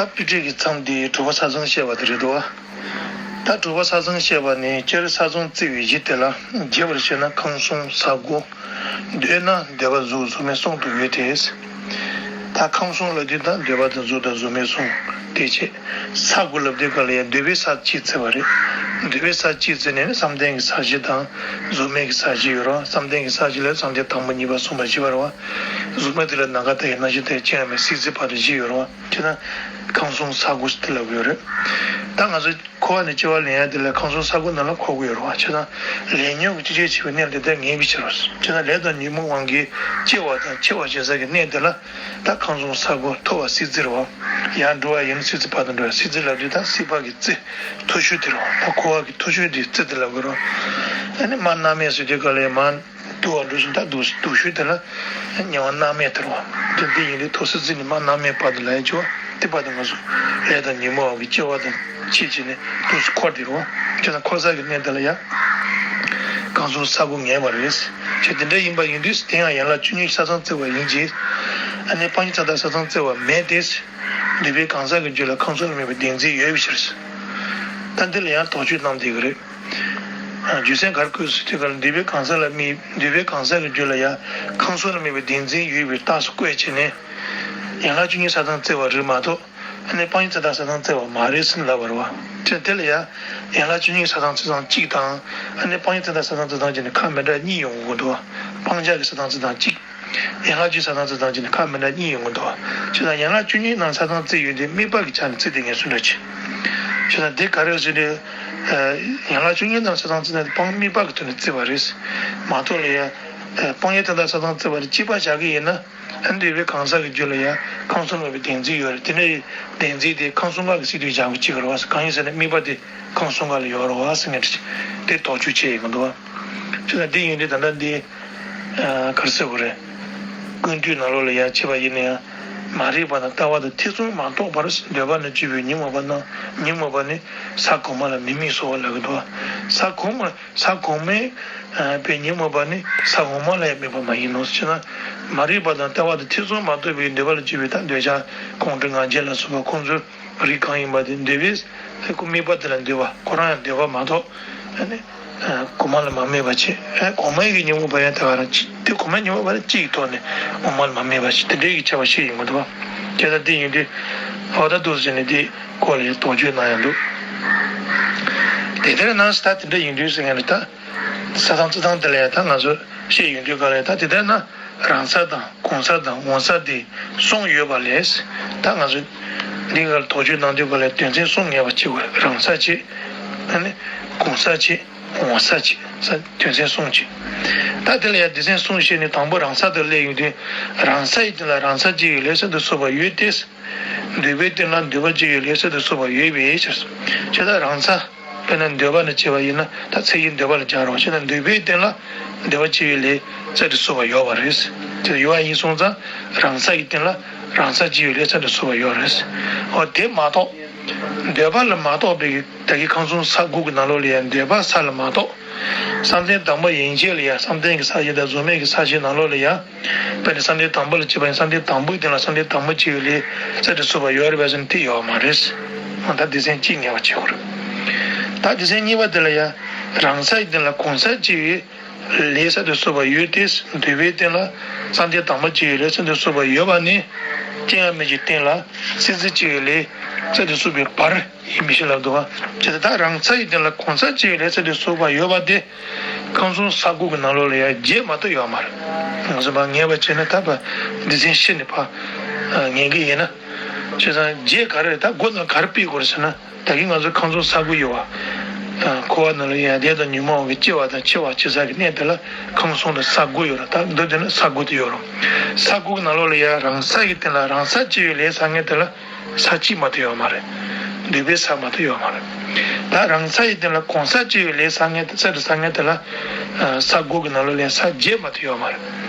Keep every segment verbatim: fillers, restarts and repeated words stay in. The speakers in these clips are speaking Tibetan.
ད་དཔེ་ཁྲིད་ཀྱི་མཚམས་འདི་དྲུག་པ་ས་མཚམས་བཤད་པ་དེ་རེད་འདུག་བ། ད་དྲུག་པ་ས་མཚམས་བཤད་པ་ནི་སྤྱིར་ས་མཚམས་བརྩི་བའི་གཞི་དེ་ལ་རྒྱས་པར་བཤད་ན་ཁམས་གསུམ་ས་དགུ། འདོད་ན་འདོད་པ་གཟུགས་གཟུགས་མེད་གསུམ་དུ་ཡོད་དེ། ད་ཁམས་གསུམ་ལབ་དུས་ད་འདོད་པ་དང་གཟུགས་དང་གཟུགས་མེད་གསུམ་དེ་བྱས། ས་དགུ་ལབ་དུས་ག་ལ་ཡང་འདོད་པའི་ས་གཅིག་བརྩི་བ་རེད། འདོད་པའི་ས་གཅིག་བརྩི་ནས་བསམ་གཏན་གྱི་ས་གཞི་དང་གཟུགས་མེད་ཀྱི་ས་གཞི་ཡོད་རེད་བ། བསམ་གཏན་གྱི་ས་གཞི་ལ་བསམ་གཏན་དང་པོ་གཉིས་པ་གསུམ་པ་བཞི་པ་རེད་བ། གཟུགས་མེད་དེ་ལ་ནམ་མཁའ་དང་ཡང་ན་གཞི་དང་ཅི་ཡང་མེད་སྲིད་རྩེ་བར་དུ་བཞི་ཡོད་རེད་བ། བྱས་ན་ཁམས་གསུམ་ས་དགུ་ཟེར་དེ་ལབ་ཀྱི་ཡོད་རེད། ད་ང་ཚོ་འཁོར་བ་ནས་སྐྱེ་བ་ལེན་ཡ་དེ་ལ་ཁམས་གསུམ་ས་དགུ་ནང་ལ་འཁོར་གྱི་ཡོད་རེད་བ། བྱས་ན་ལས་ཉོན་གྱི་སྤྱི་བྱེ་བྲག་ཆེ་བའི་གནས་ལ་དེ་ལྟར་ངེས་པའི་ཕྱིར་རོ། བྱས་ན་ལས་དང་ཉོན་མོངས་དབང་གིས་སྐྱེ་བ་དང་འཆི་བ་བྱེད་ས་ཀྱི་གནས་དེ་ལ་ད་ཁམས་གསུམ་ས་དགུ་མཐོ་བ་སྲིད་རྩེ་རེད་བ། ཡར་འགྲོ་བ་ཡིན་ན་སྲིད་རྩེ་བར་དུ་འགྲོ་བ། སྲིད་རྩེ་ལབ་དུས་ད་སྲིད་པ་གི་རྩེ་མཐོ་ཤོས་དེ་རེད་བ། ད་འཁོར་བ་གི་མཐོ་ཤོས་དེ་རྩེ་དེ་ལབ་ཀྱི་རེད་བ། ཨ་ནི་མར་མནར་མེད་ཟེར་དུས་ག་ལ་ཡང་མར་དུ་བ་འགྲོ་བཞིན་ད་སྡུག་སྡུག་ཤོས་དེ་ལ་དམྱལ་བ་མནར་མེད་དེ་རེད་བ། དེ་འདི་ཡིན་དུས་མཐོ་སྲིད་རྩེ་ནས་མར་མནར་མེད་བར་དུ་ལ་ཡ་བྱེད་བ་དེ་བར་དུ་ང་ཚོ་ལས་དང་ཉོན་མོངས་དབང་གིས་སྐྱེ་བ་དང་འཆི་བྱས་ནས་དུས་སུ་འཁོར་དེ་རེད་བ། བྱས་ན་འཁོར་ས་གི་གནས་དེ་ལ་ཡ་ཁམས་གསུམ་ས་དགུ་ངེས་པ་རེད། བྱས་དེ་འདྲ་ཡིན་པ་ཡིན་དུས་དེ་ཡང་ཡན་ལག་བཅུ་གཉིས་ས་མཚམས་བརྩི་བ་ཡིན་གྱི། ཨ་ནི་སྤང་བྱའི་མཐའ་དག་ས་མཚམས་བརྩི་བ་མེད་དེ། འདོད་པའི་གང་ཟག་གི་རྒྱུད་ལ་ཁམས་གསུམ་ལ་དམིགས་པའི་བདེན་འཛིན་ཡོད་པའི་ཕྱིར། ད་འདི་ལ་ཡང་དོགས་གཅོད་གནང་བསྡད་ཀྱི་རེད། རྒྱུ་མཚན་ག་རེ་བཀོད་ཟེར་དུས་ག་ལ་འདོད་པའི་གང་ཟག་ལ་དམིགས་འདོད་པའི་གང་ཟག་གི་རྒྱུད་ལ་ཡང་ཁམས་གསུམ་ལ་དམིགས་པའི་བདེན་འཛིན་ཡོད་པའི་རྟགས་སུ་བཀོད་བྱས་ནས། ཡན་ལག་བཅུ་གཉིས་ས་མཚམས་བརྩི་བ་རེད་མ་གཏོགས་ཨ་ནི་སྤང་བྱའི་མཐའ་དག་ས་མཚམས་བརྩི་བ་མ་རེད་ཟེར་ལབ་པ་རེད་བ། དེ་དེ་ལ་ཡང་ཡན་ལག་བཅུ་གཉིས་ས་མཚམས་བརྩི་སྟངས་གཅིག་དང་ཨ་ནི་སྤང་བྱའི་མཐའ་དག་ས་མཚམས་བརྩི་སྟངས་གཅིག་ནི་ཁ་མི་འདྲ་གཉིས་ཡོང་གི་འདུག་སྤང་བྱ་གི་ས་མཚམས་བརྩི་སྟངས་གཅིག་ཡན་ལག་བཅུའི་ས་མཚམས་བརྩི་སྟངས་གཅིག་ནི་ཁ་མི་འདྲ་གཉིས་ཡོང་གི་འདུག་བྱས་ཙང་ཡན་ལག་བཅུ་གཉིས་ནང་ས་མཚམས་བརྩི་ཡོད་དེ་དམིགས་པ་གི་ཆ་ནས་བརྩི་དེ་ངེས་སུ་འདྲ་ཆེ། བྱས་ཙང་དེ་ག་རེ་ཟེར་དུས། ཡན་ལག་བཅུ་གཉིས་ནང་ས་མཚམས་བརྩི་ན་དེ་སྤང་དམིགས་པ་གི་ཐོག་ནས་བརྩི་བ་རེད། མ་གཏོགས་ལ་ཡ། སྤང་བྱའི་མཐའ་དག་ས་མཚམས་བརྩི་བ་རེད་གཅིག་པ་བཞག་གི་ཡིན་ན། འདོད་པའི་གང་ཟག་གི་རྒྱུད་ལ་ཡ་ཁམས་གསུམ་ལ་དམིགས་པའི་བདེན་འཛིན་ཡོད་རེད། དེ་འདྲའི་བདེན་འཛིན་དེ་ཁམས་གསུམ་ཀ་གི་སྲིད་དུ་བཞག་གི་གཅིག་ག་རེད་བ། གང་ཡིན་ཟེར་ན་དམིགས་པ་དེ་ཁམས་གསུམ་ཀ་ལ་ཡོད་རེད་བ་ཟེར་མཁན་དེ་དོགས་གཅོད་བྱས་ཡོང་གི་འདུག་བ། བྱས་ཙང་འདི་ཡིན་དུས་ད་ལྟ་འདི། ག་རེ་ཟེར་དགོས་རེད། ཀུན་བཏུས་ནང་ལོགས་ལ་ཡང་བྱས་པ་ཡིན་ན་ཡང་། མ་རིག་པ་དང་ལྟ་བ་དང་ཐེ་ཚོམ་མ་གཏོགས་པར་འདོད་པ་ལ་སྤྱོད་པའི་ཉོན་མོངས་པ་རྣམས་ཉོན་མོངས་པ་ནི་ས་གོང་མ་ལ་མི་དམིགས་སོ་ལབ་ཀྱི་འདུག་ས་གོང་མ་ས་གོང་མའི་པའི་ཉོན་མོངས་པ་ནི་ས་གོང་མ་ལ་ཡང་དམིགས་པ་མ་ཡིན་ནོ་ཞེ་ན། མ་རིག་པ་དང་ལྟ་བ་དང་ཐེ་ཚོམ་མ་གཏོགས་པའི་འདོད་པ་ལ་སྤྱོད་པའི་ད་འདོད་ཆགས་ཁོང་ཁྲོ་ང་རྒྱལ་ལ་སོགས་པ་ཁོང་ཚོའི་རིགས་གང་ཡིན་པ་དེ་འདོད་པས་དེ་ཁོ་དམིགས་པ་དེ་ལ་འདོད་པ་ཁོ་རང་ཡང་འདོད་པ་མ་གཏོགས་ཨ་ནི། གོང་མ་ལ་མ་དམིགས་པ་བྱེད། གོང་མའི་གི་ཉོན་མོངས་པ་ཡང་དེ་ག་རང་གཅིག་དེ་གོང་མའི་ཉོན་མོངས་པ་ནི་གཅིག་གི་ཐོག་ནས་གོང་མ་ལ་མ་དམིགས་པ་བྱེད་དེ་འདྲའི་གི་ཁྱད་པར་ཤེས་ཡོང་གི་འདུག་བ། དེ་ལྟར་དེ་ཡིན་དུས་འོ་ད་འདུག་ཟེར་ནས་དེ་སྐོར་ལ་ཡང་དོགས་གཅོད་གནང་ཡང་འདུག་དེ་ལྟར་ན་ད་དེ་འདྲ་ཡིན་དུས་ཟེར་མཁན་རེད་ད། ས་དང་རྩི་སྟངས་དེ་ལ་ཡང་ད་ང་ཚོ་བཤད་ཡོང་དུས་ག་ལ་ཡང་ད་དེ་ལྟར་ན་རང་ས་དང་གོང་ས་དང་འོག་ས་དེ་གསུམ་ཡོད་པ་ལས་ད་ང་ཚོ་འདི་ག་ལ་དོགས་གཅོད་གནང་དུས་ག་ལ་དོན་ཚན་གསུམ་ངེས་པ་བྱེད་དགོས། རང་ས་བྱེད། ཨ་ནི་གོང་ས་བྱེད། འོག་ས་བྱེད། ས་དོན་ཚན་གསུམ་བྱེད། ད་དེ་ལ་ཡང་སྡེ་ཚན་གསུམ་བཤད་ནས་དང་པོ་རང་ས་དེ་སླེབས་ཡོང་དུས་རང་ས་ཡི་སྟེང་ལ་རང་ས་བྱེད་ཡུལ་ལས་ས་དང་སོགས་པ་ཡོད་དེ། འདོད་པའི་སྟེང་ལ་འདོད་པ་བྱེད་ཡུལ་ལས་ས་དང་སོགས་པ་ཡོད་པའི་ཕྱིར། བྱས་ཙང་རང་ས། དཔེར་ན་འདོད་པ་ནས་བྱས་པ་ཡིན་ན་ད་ཚེ་ཡི་འདོད་པ་ལ་སྦྱར་རོགས་བྱས་ན་འདོད་པའི་སྟེང་ལ་འདོད་པ་བྱེད་ཡུལ་ལས་ས་དང་སོགས་པ་ཡོད་པ་རེད། དེ་ཡོད་པ་ཡིན་སོང་ཙང་རང་ས་ཡི་སྟེང་ལ་རང་ས་བྱེད་ཡུལ་ལས་ས་དང་སོགས་པ་ཡོད་རེད། འོ་དེ་མ་གཏོགས། འདོད་པ་ལ་མ་གཏོགས་པའི་ད་གིན་ཁམས་གསུམ་ས་དགུ་གི་ནང་ལོགས་ལ་ཡང་འདོད་པ་ས་ལ་མ་གཏོགས། བསམ་གཏན་དང་པོ་ཡན་ཆད་ལ་ཡང་བསམ་གཏན་གྱི་ས་གཞི་དང་གཟུགས་མེད་ཀྱི་ས་གཞི་ནང་ལོགས་ལ་ཡང་། དཔེར་ན་བསམ་གཏན་དང་པོ་ལ་བྱེད་པ་ཡིན་བསམ་གཏན་དང་པོའི་སྟེང་ལ་བསམ་གཏན་དང་པོ་བྱེད་ཡུལ་ལས་ས་དང་སོགས་པ་ཡོད་རེད་པས་ཟེར་ན་དེ་ཡོད་མ་རེད། འོ་ད་སྡེ་ཚན་གཅིག་ངེས་པ་བྱེད་དགོས་རེད། ད་སྡེ་ཚན་གཉིས་པ་དེ་ལ་ཡང་རང་ས་ཡི་སྟེང་ལ་གོང་ས་བྱེད་ཡུལ་ལས་ས་དང་སོགས་པ་ཡོད་དེ། འདོད་པའི་སྟེང་ལ་བསམ་གཏན་དང་པོ་བྱེད་ཡུལ་ལས་ས་དང་སོགས་པ་ཡོད་པ་ནི། སྐྱེ་བ་མེད་ཀྱི་སྟེང་ལ་སྲིད་རྩེ་བྱེད་ཡུལ་ལས་ས་དང་སོགས་པའི་བར་ཡིན་མི་ཤེས་ལབ་འདུག་བ། བྱས་ཙང་ད་རང་ས་ཡི་སྟེང་ལ་གོང་ས་བྱེད་ཡུལ་ལས་ས་དང་སོགས་པ་ཡོད་པ་དེ། ཁམས་གསུམ་ས་དགུ་གི་ནང་ལོགས་ལ་ཡང་བརྒྱད་མ་གཏོགས་ཡོད་མ་རེད། ང་ཚོ་མར་ངེས་པ་བྱས་ན་ད་བར་སྡེ་ཚན་བཞི་ནས་ཕར་ངེས་ཀྱི་ཡིན་ན། བྱས་ཙང་བརྒྱད་ག་རེ་རེད། ད་དགུ་ནང་ག་རེ་སྤེལ་དགོས་རེད་ཟེར་ན། ད་གིན་ང་ཚོ་ཁམས་གསུམ་ས་དགུ་ཡོད་པ། འཁོར་བ་ནང་ལ་ཡང་བདེ་དང་ཉོན་མོངས་ཀྱི་སྐྱེ་བ་དང་འཆི་བ་བྱེད་ས་ཀྱི་གནས་དེ་ལ་ཁམས་གསུམ་ལ་ས་དགུ་ཡོད་རེད། ད་མདོར་བསྡུས་ན་ས་དགུ་དེ་ཡོད་རེད། ས་དགུ་གི་ནང་ལོགས་ལ་ཡང་རང་ས་ཡི་སྟེང་ལ་རང་ས་བྱེད་ཡུལ་ལས་ས་ངེས་དེ་ལ། ས་གཅིག་མ་གཏོགས་ཡོད་མ་རེད། འདོད་པའི་ས་མ་གཏོགས་ཡོད་མ་རེད། ད་རང་ས་ཡི་སྟེང་ལ་གོང་ས་བྱེད་ཡུལ་ལས་ས་ངེས་ས་དང་ས་ངེས་དེ་ལ། ས་དགུ་གི་ནང་ལོགས་ལ་ས་བརྒྱད་མ་གཏོགས་ཡོད་མ་རེད།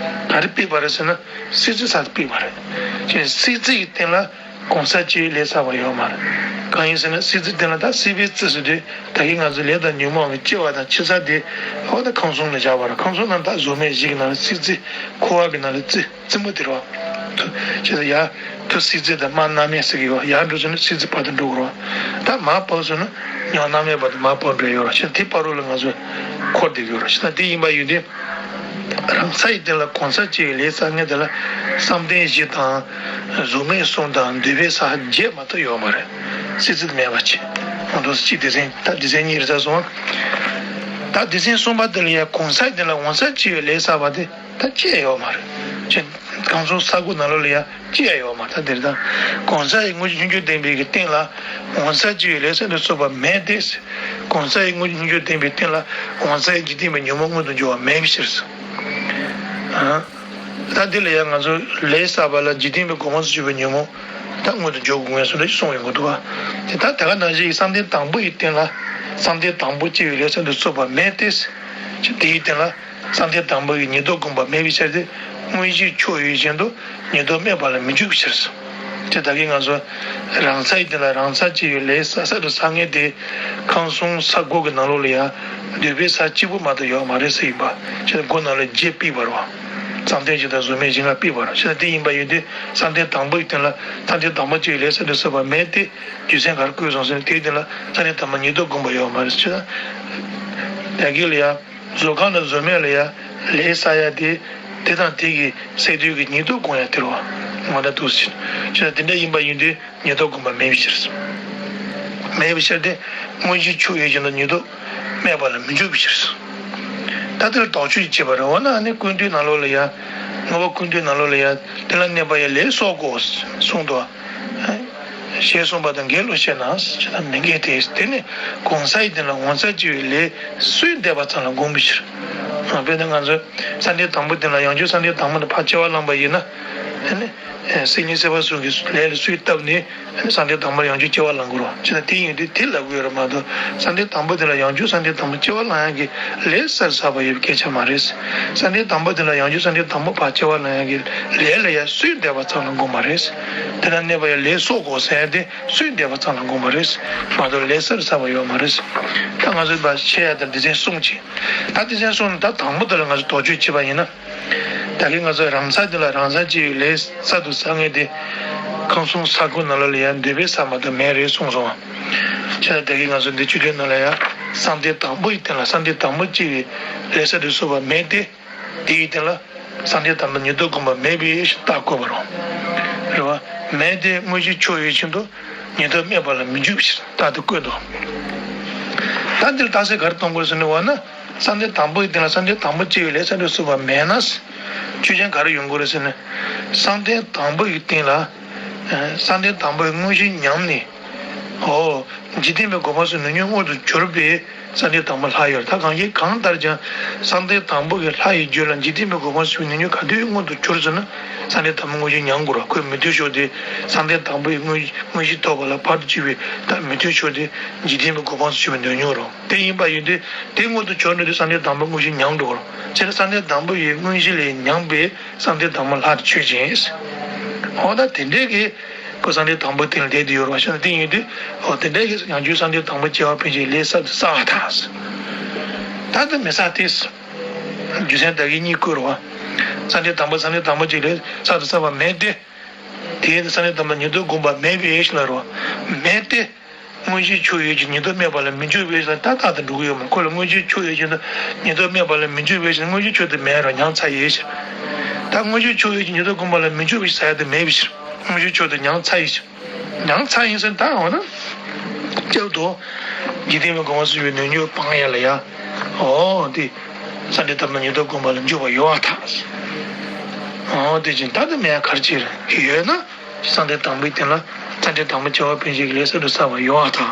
ག་རེ་སྤེལ་བ་རེད་ཟེར་ན་སྲིད་རྩེ་ས་སྤེལ་བ་རེད། ཅེས་སྲིད་རྩེ་ཡི་སྟེང་ལ་གོང་ས་བྱེད་ཡུལ་ལས་ས་བ་ཡོད་མ་རེད། གང་ཡིན་ཟེར་ན་སྲིད་རྩེ་སྟེང་ལ་ད་སྲིད་པའི་རྩེ་ཟེར་དུས་ད་གིན་ང་ཚོ་ལས་དང་ཉོན་མོངས་ཀྱི་སྐྱེ་བ་དང་འཆི་ས་དེ་འོ་ད་ཁམས་གསུམ་ལ་བཞག་པ་རེད། ཁམས་གསུམ་ནང་ད་གཟུགས་མེད་བཞི་གི་ནང་ལ་སྲིད་རྩེ་འཁོར་བ་གི་ནང་ལ་རྩེ། རྩེ་མོ་དེ་རེད་བ། ཐུ་ཅེས་ཡ་ཐུ་སྲིད་རྩེ་དང་མར་མནར་མེད་ཟེར་གྱི་ཡོད། ཡར་འགྲོ་སོང་ན་སྲིད་རྩེ་བར་དུ་འགྲོ་དགོས་རེད་བ། ད་མར་བབས་སོང་ན་མྱང་མནར་མེད་བར་དུ་མར་བབས་འགྲོ་ཡོད་རེད། ཅེས་དེ་བར་དུ་ལ་ང་ཚོ་འཁོར་བསྡད་ཀྱི་ཡོད་རེད། ཅེས་དེ་ཡིན་པ་ཡིན་དུས། རང་ས་ཡི་སྟེང་ལ་གང་ཟག་གཅིག་ཡོད་ལས་བསགས་མཁན་དེ་ལ་བསམ་གཏན་བཞི་དང་། གཟུགས་མེད་གསུམ་དང་འདོད་པའི་ས་བརྒྱད་མ་གཏོགས་ཡོད་མ་རེད། སྲིད་རྩེ་མེད་པ་ཅིག་ང་ཚོ་སྤྱི་སྡེ་ཚན་ད་སྡེ་ཚན་གཉིས་རེད་ཟེར་སོང་། ད་སྡེ་ཚན་གསུམ་པ་དེ་ལ་ཡང་གང་ཟག་དེ་ལ་གང་ཟག་གཅིག་ཡོད་ལས་བསགས་པ་དེ་ད་ཅི་ཡང་ཡོད་མ་རེད། ཅེས་ཁམས་གསུམ་ས་དགུ་ནང་ལོགས་ལ་ཡང་ཅི་ཡང་ཡོད་མ་རེད། ད་དེ་རེད། ད་གང་ཟག་ཡི་དངོས་གཞི་སྙོམས་འཇུག་བདེན་པའི་གི་སྟེང་ལ་གང་ཟག་གཅིག་ཡོད་ལས་བསགས་དུ་གསུངས་པ་མེད་དེ། གང་ཟག་ཡི་དངོས་གཞི་སྙོམས་འཇུག་བདེན་པའི་སྟེང་ལ་གང་ཟག་ཡི་འཇིག་རྟེན་པའི་ཉོན་མོངས་མངོན་དུ་འགྱུར་བ་མེད་པའི་ཕྱིར། ཨ། ད་འདི་ལ་ཡང་ང་ཚོ་ལས་བསགས་པ་ལ་འཇིག་རྟེན་པའི་གོ་འཕང་སུ་གྱུར་པའི་ཉོན་མོངས་ད་མངོན་དུ་འགྱུར་དགོས་ངེས་སུ་འདྲ་ཞིག་གསུངས་ཡོང་གི་འདུག་བ། དེ་ད་ད་ག་ནང་བཞིན་བསམ་གཏན་དང་པོ་ཡི་སྟེང་ལ་བསམ་གཏན་དང་པོ་སྐྱེ་བའི་ལས་བསགས་དུ་གསུངས་པ་མེད་དེ། དེའི་སྟེང་ལ་བསམ་གཏན་དང་པོ་ཡི་ཉིས་ལྡོག་བསྒོམས་པ་མེད་པའི་ཕྱིར་ཏེ། དངོས་གཞིའི་ཆོས་ཡོད་བཞིན་དུ་ཉིས་ལྡོག་སྨྲས་པ་ལ་མི་འཇུག་པའི་ཕྱིར། དེ་ད་གིན་ང་ཚོ་རང་ས་ཡི་སྟེང་ལ་རང་ས་གཅིག་ཡོད་ལས་བསགས་བསགས་དུ་བསགས་མཁན་དེ་ཁམས་གསུམ་ས་དགུ་གི་ནང་ལོགས་ལ་ཡང་འདོད་པའི་ས་གཅིག་པུ་མ་གཏོགས་ཡོད་མ་རེད་ཟེར་ཡིན་པ། ཅེས་དགུ་ནང་ལ་བརྒྱད་ཕུད་པ་རེད་བ། བསམ་གཏན་བཞི་དང་གཟུགས་མེད་བཞི་ལྔ་ཕུད་པ་རེད། ཅེས་དེ་ཡིན་པ་ཡིན་དུས་བསམ་གཏན་དང་པོ་ཡི་སྟེང་ལ་བསམ་གཏན་དང་པོ་གཅིག་ཡོད་ལས་བསགས་དུ་གསུངས་པ་མེད་དེ། རྒྱུ་མཚན་ག་རེ་བཀོད་སོང་ཟེར་ན་དེའི་སྟེང་ལ་བསམ་གཏན་དང་པོ་ཉིས་ལྡོག་བསྒོམས་པ་ཡོད་མ་རེད། ཅེས་ད་གིན་ལ་ཡང་། གཟུགས་ཁམས་དང་གཟུགས་མེད་ལ་ཡང་ལས་བསགས་ཡ་དེ། དེ་དང་དེ་གི་སས་བསྡུས་ཀྱི་ཉིས་ལྡོག་བསྒོམ་ཡ་དེ་རེད་བ། ང་ད་འདུག་ཟེར། ཅེས་དེ་འདྲ་ཡིན་པ་ཡིན་དུས་ཉིས་ལྡོག་བསྒོམ་པ་མེད་པའི་ཕྱིར། མེད་པའི་ཕྱིར་ཏེ། དངོས་གཞིའི་ཆོས་ཡོད་བཞིན་དུ་ཉིས་ལྡོག་སྨྲས་པ་ལ་མི་འཇུག་པའི་ཕྱིར། ད་དེ་ལ་དོགས་གཅོད་བྱེད་པ་རེད་བ་ན་ནི་ཀུན་བཏུས་ནང་ལོགས་ལ་ཡང་། དངོས་པོ་ཀུན་བཏུས་ནང་ལོགས་ལ་ཡང་དེ་ལ་གནས་པ་ཡང་ལས་བསགས་དགོས་གསུངས་འདུག་བ། ཞེས་གསུངས་པ་དང་འགལ་ལོ་ཞེ་ན། ཞེ་ན་མི་འགལ་ཏེ། དེ་ནི་གང་ཟག་ཡི་སྟེང་ལ་གང་ཟག་གཅིག་ཡོད་ལས་སུས་འདས་པ་ཙམ་ལ་དགོངས་པའི་ཕྱིར། དཔེར་ན་ང་ཚོས་བསམ་གཏན་དང་པོའི་སྟེང་ལ་ཡང་བསྐྱར་བསམ་གཏན་དང་པོ་ནས་ཕར་སྐྱེ་བ་བླངས་པ་ཡིན་ན། དེ་ནི་སེམས་ཉིད་སྲེད་པ་གསུམ་གྱི་ལས་ལ་སུས་བཏབ་ནས་བསམ་གཏན་དང་པོར་ཡང་བསྐྱར་སྐྱེ་བ་བླང་དགོས་རེད། ཅེས་ན་དེ་ཡིན་དུས་དེ་ལབ་དགོས་རེད་མ་གཏོགས་བསམ་གཏན་དང་པོའི་སྟེང་ལ་ཡང་བསྐྱར་བསམ་གཏན་དང་པོ་སྐྱེ་བ་བླང་ཡག་གི་ལས་གསར་བསགས་པ་ཡོད་པའི་སྐད་ཆ་མ་རེད། བསམ་གཏན་དང་པོའི་སྟེང་ལ་ཡང་བསྐྱར་བསམ་གཏན་དང་པོ་ཕར་སྐྱེ་བ་བླང་ཡག་གི་ལས་ལ་ཡང་སུས་འདས་པ་ཙམ་ལ་དགོངས་པ་རེད། དེ་ལ་གནས་པ་ཡང་ལས་བསགས་དགོས་ཟེར་ཡག་དེ། སུས་འདས་པ་ཙམ་ལ་དགོངས་པ་རེད། མ་གཏོགས་ལས་གསར་བསགས་པ་ཡོད་མ་རེད། ད་ང་ཚོས་བཤད་ཡ་དང་སྡེ་ཚན་གསུམ་ཅིག་ད་སྡེ་ཚན་གསུམ་ནི་ད་དང་པོ་དེ་ལ་ང་ཚོས་དོགས་གཅོད་བྱས་པ་ཡིན་ན། ད་གིན་ང་ཚོས་རང་ས་དེ་ལ་རང་ས་གཅིག་ཡོད་ལས་བསགས་དུ་བསགས་མཁན་དེ། ཁམས་གསུམ་ས་དགུ་ནང་ལོགས་ལ་ཡང་འདོད་པའི་ས་མ་གཏོགས་མེད་རེད་གསུངས་སོང་བ། བྱས་ཙང་ད་གིན་ང་ཚོས་འདི་བཅུད་ལེན་ནང་ལ་ཡང་བསམ་གཏན་དང་པོ་ཡི་སྟེང་ལ་བསམ་གཏན་དང་པོ་གཅིག་ཡོད་ལས་བསགས་དུ་གསུངས་པ་མེད་དེ། དེ་ཡི་སྟེང་ལ་བསམ་གཏན་དང་པོ་ཉིད་དུ་བསྒོམ་པ་མེད་པའི་རྟགས་བཀོད་པ་རེད། རེད་བ། མེད་དེ་དངོས་གཞིའི་ཆོས་ཡོད་བཞིན་དུ་ཉིད་དུ་སྨྲས་པ་ལ་མི་འཇུག་པའི་རྟགས་དེ་བཀོད་དོ། ད་འདིར་རྟགས་གསལ་ག་རེ་གཏོང་དགོས་ཟེར་ན་བ་ན། བསམ་གཏན་དང་པོ་ཡི་སྟེང་ལ་བསམ་གཏན་དང་པོ་སྐྱེ་བའི་ལས་བསགས་དུ་གསུངས་པ་མེད་ན། ཆོས་ཅན་ག་རེ་ཡོང་དགོས་རེད་ཟེར་ན། བསམ་གཏན་དང་པོ་ཡི་སྟེང་ལ། བསམ་གཏན་དང་པོའི་དངོས་གཞི་ཉམས་ནས། འོ། འཇིག་རྟེན་པའི་གོ་འཕང་སོགས་ནུས་ཉོན་མངོན་དུ་གྱུར་པའི་བསམ་གཏན་དང་པོ་ལྷག་ཡོད། ད་གང་ཞིག་གང་ལྟར་ཀྱང་བསམ་གཏན་དང་པོ་གི་ལྷ་ཡི་རྒྱུད་ལ་འཇིག་རྟེན་པའི་གོ་འཕང་སོགས་ནུས་ཉོན་ག་དུས་མངོན་དུ་གྱུར་ཟེར་ན། བསམ་གཏན་དང་པོ་དངོས་གཞི་ཉམས་དགོས་ར། ཁོས་མི་མཐུན་ཕྱོགས་དེ་བསམ་གཏན་དང་པོ་ཡི་དངོས་དངོས་གཞི་ཐོབ་པ་ལ་བར་དུ་གཅོད་པའི་ད་མི་མཐུན་ཕྱོགས་དེ་འཇིག་རྟེན་པའི་གོ་འཕང་སོགས་ནུས་ཉོན་རོ། དེ་ཡིན་པ་ཡིན་དུས་དེ་མངོན་དུ་གྱུར་ནས་དུས་བསམ་གཏན་དང་པོ་དངོས་གཞི་ཉམས་འགྲོ་རོ། བྱས་ན་བསམ་གཏན་དང་པོ་ཡི་དངོས་གཞི་ལས་ཉམས་པའི་བསམ་གཏན་དང་པོ་ལྷ་དེ་ཆོས་ཅན། འོ་ད་དེ་འདྲའི་གི་ཁོ་བསམ་གཏན་དང་པོ་སྟེང་ལ་བསྡད་དེ་ཡོད་རེད་བ། ཤེས་ན་དེ་ཡིན་དུས་འོ་དེ་འདྲའི་གི་ཡང་བསྐྱར་བསམ་གཏན་དང་པོ་སྐྱེ་བ་ཕན་ཆད་ལས་བསགས་དུ་བསགས་པ་དང་། ད་དེ་མི་བསགས་ཏེ། རྒྱུ་མཚན་ད་གིན་གཉིས་བཀོད་རེད་བ། བསམ་གཏན་དང་པོ་བསམ་གཏན་དང་པོ་གཅིག་ལས་བསགས་དུ་བསགས་པ་མེད་དེ། དེའི་བསམ་གཏན་དང་པོ་ཉིད་དུ་བསྒོམ་པ་མེད་པའི་ཕྱིར་ལ་རོ། མེད་དེ། དངོས་གཞིའི་ཆོས་ཡོད་ཀྱི་ཉིད་དུ་སྨྲས་པ་ལ་མི་འཇུག་པའི་ཕྱིར་ད་རྟགས་དེ་འགྲོ་གི་ཡོད་མ་རེད། ཁོ་ལ་དངོས་གཞིའི་ཆོས་ཡོད་ཀྱི་ཉིད་དུ་སྨྲས་པ་ལ་མི་འཇུག་པའི་ཕྱིར་དངོས་གཞིའི་ཆོས་དེ་མེད་རོ་མྱང་ཚར་ཡོད་ཕྱིར། ད་དངོས་གཞིའི་ཆོས་ཡོད་ཀྱི་ཉིད་དུ་བསྒོམ་པ་ལ་མི་འཇུག་པའི་ཕྱིར་ཟེར་ཡ་དེ་མེད་པའི་ཕྱིར། དངོས་གཞིའི་ཆོས་དེ་མྱང་ཚར་ཡོད་ཕྱིར། མྱང་ཚར་ཡིན་ཟེར་ད་འོ་ན། སྐྱབས་དུ། འཇིག་རྟེན་པའི་གོ་འཕང་སོགས་ཀྱི་ནུས་ཉོན་སྤང་ཡ་ལ་ཡ། འོ་དེ། བསམ་གཏན་དང་པོ་ཉིད་དུ་བསྒོམ་པ་ལ་འཇུག་པ་ཡོད་པར་ཐལ། འོ་དེ་བཞིན་ད་དུ་མེད་གར་ཅིག་ཡོད་ན། བསམ་གཏན་དང་པོའི་སྟེང་ལ་བསམ་གཏན་དང་པོ་སྐྱེ་བ་ཕན་ཆད་ཀྱི་ལས་བསགས་དུ་བསགས་པ་ཡོད་པར་ཐལ།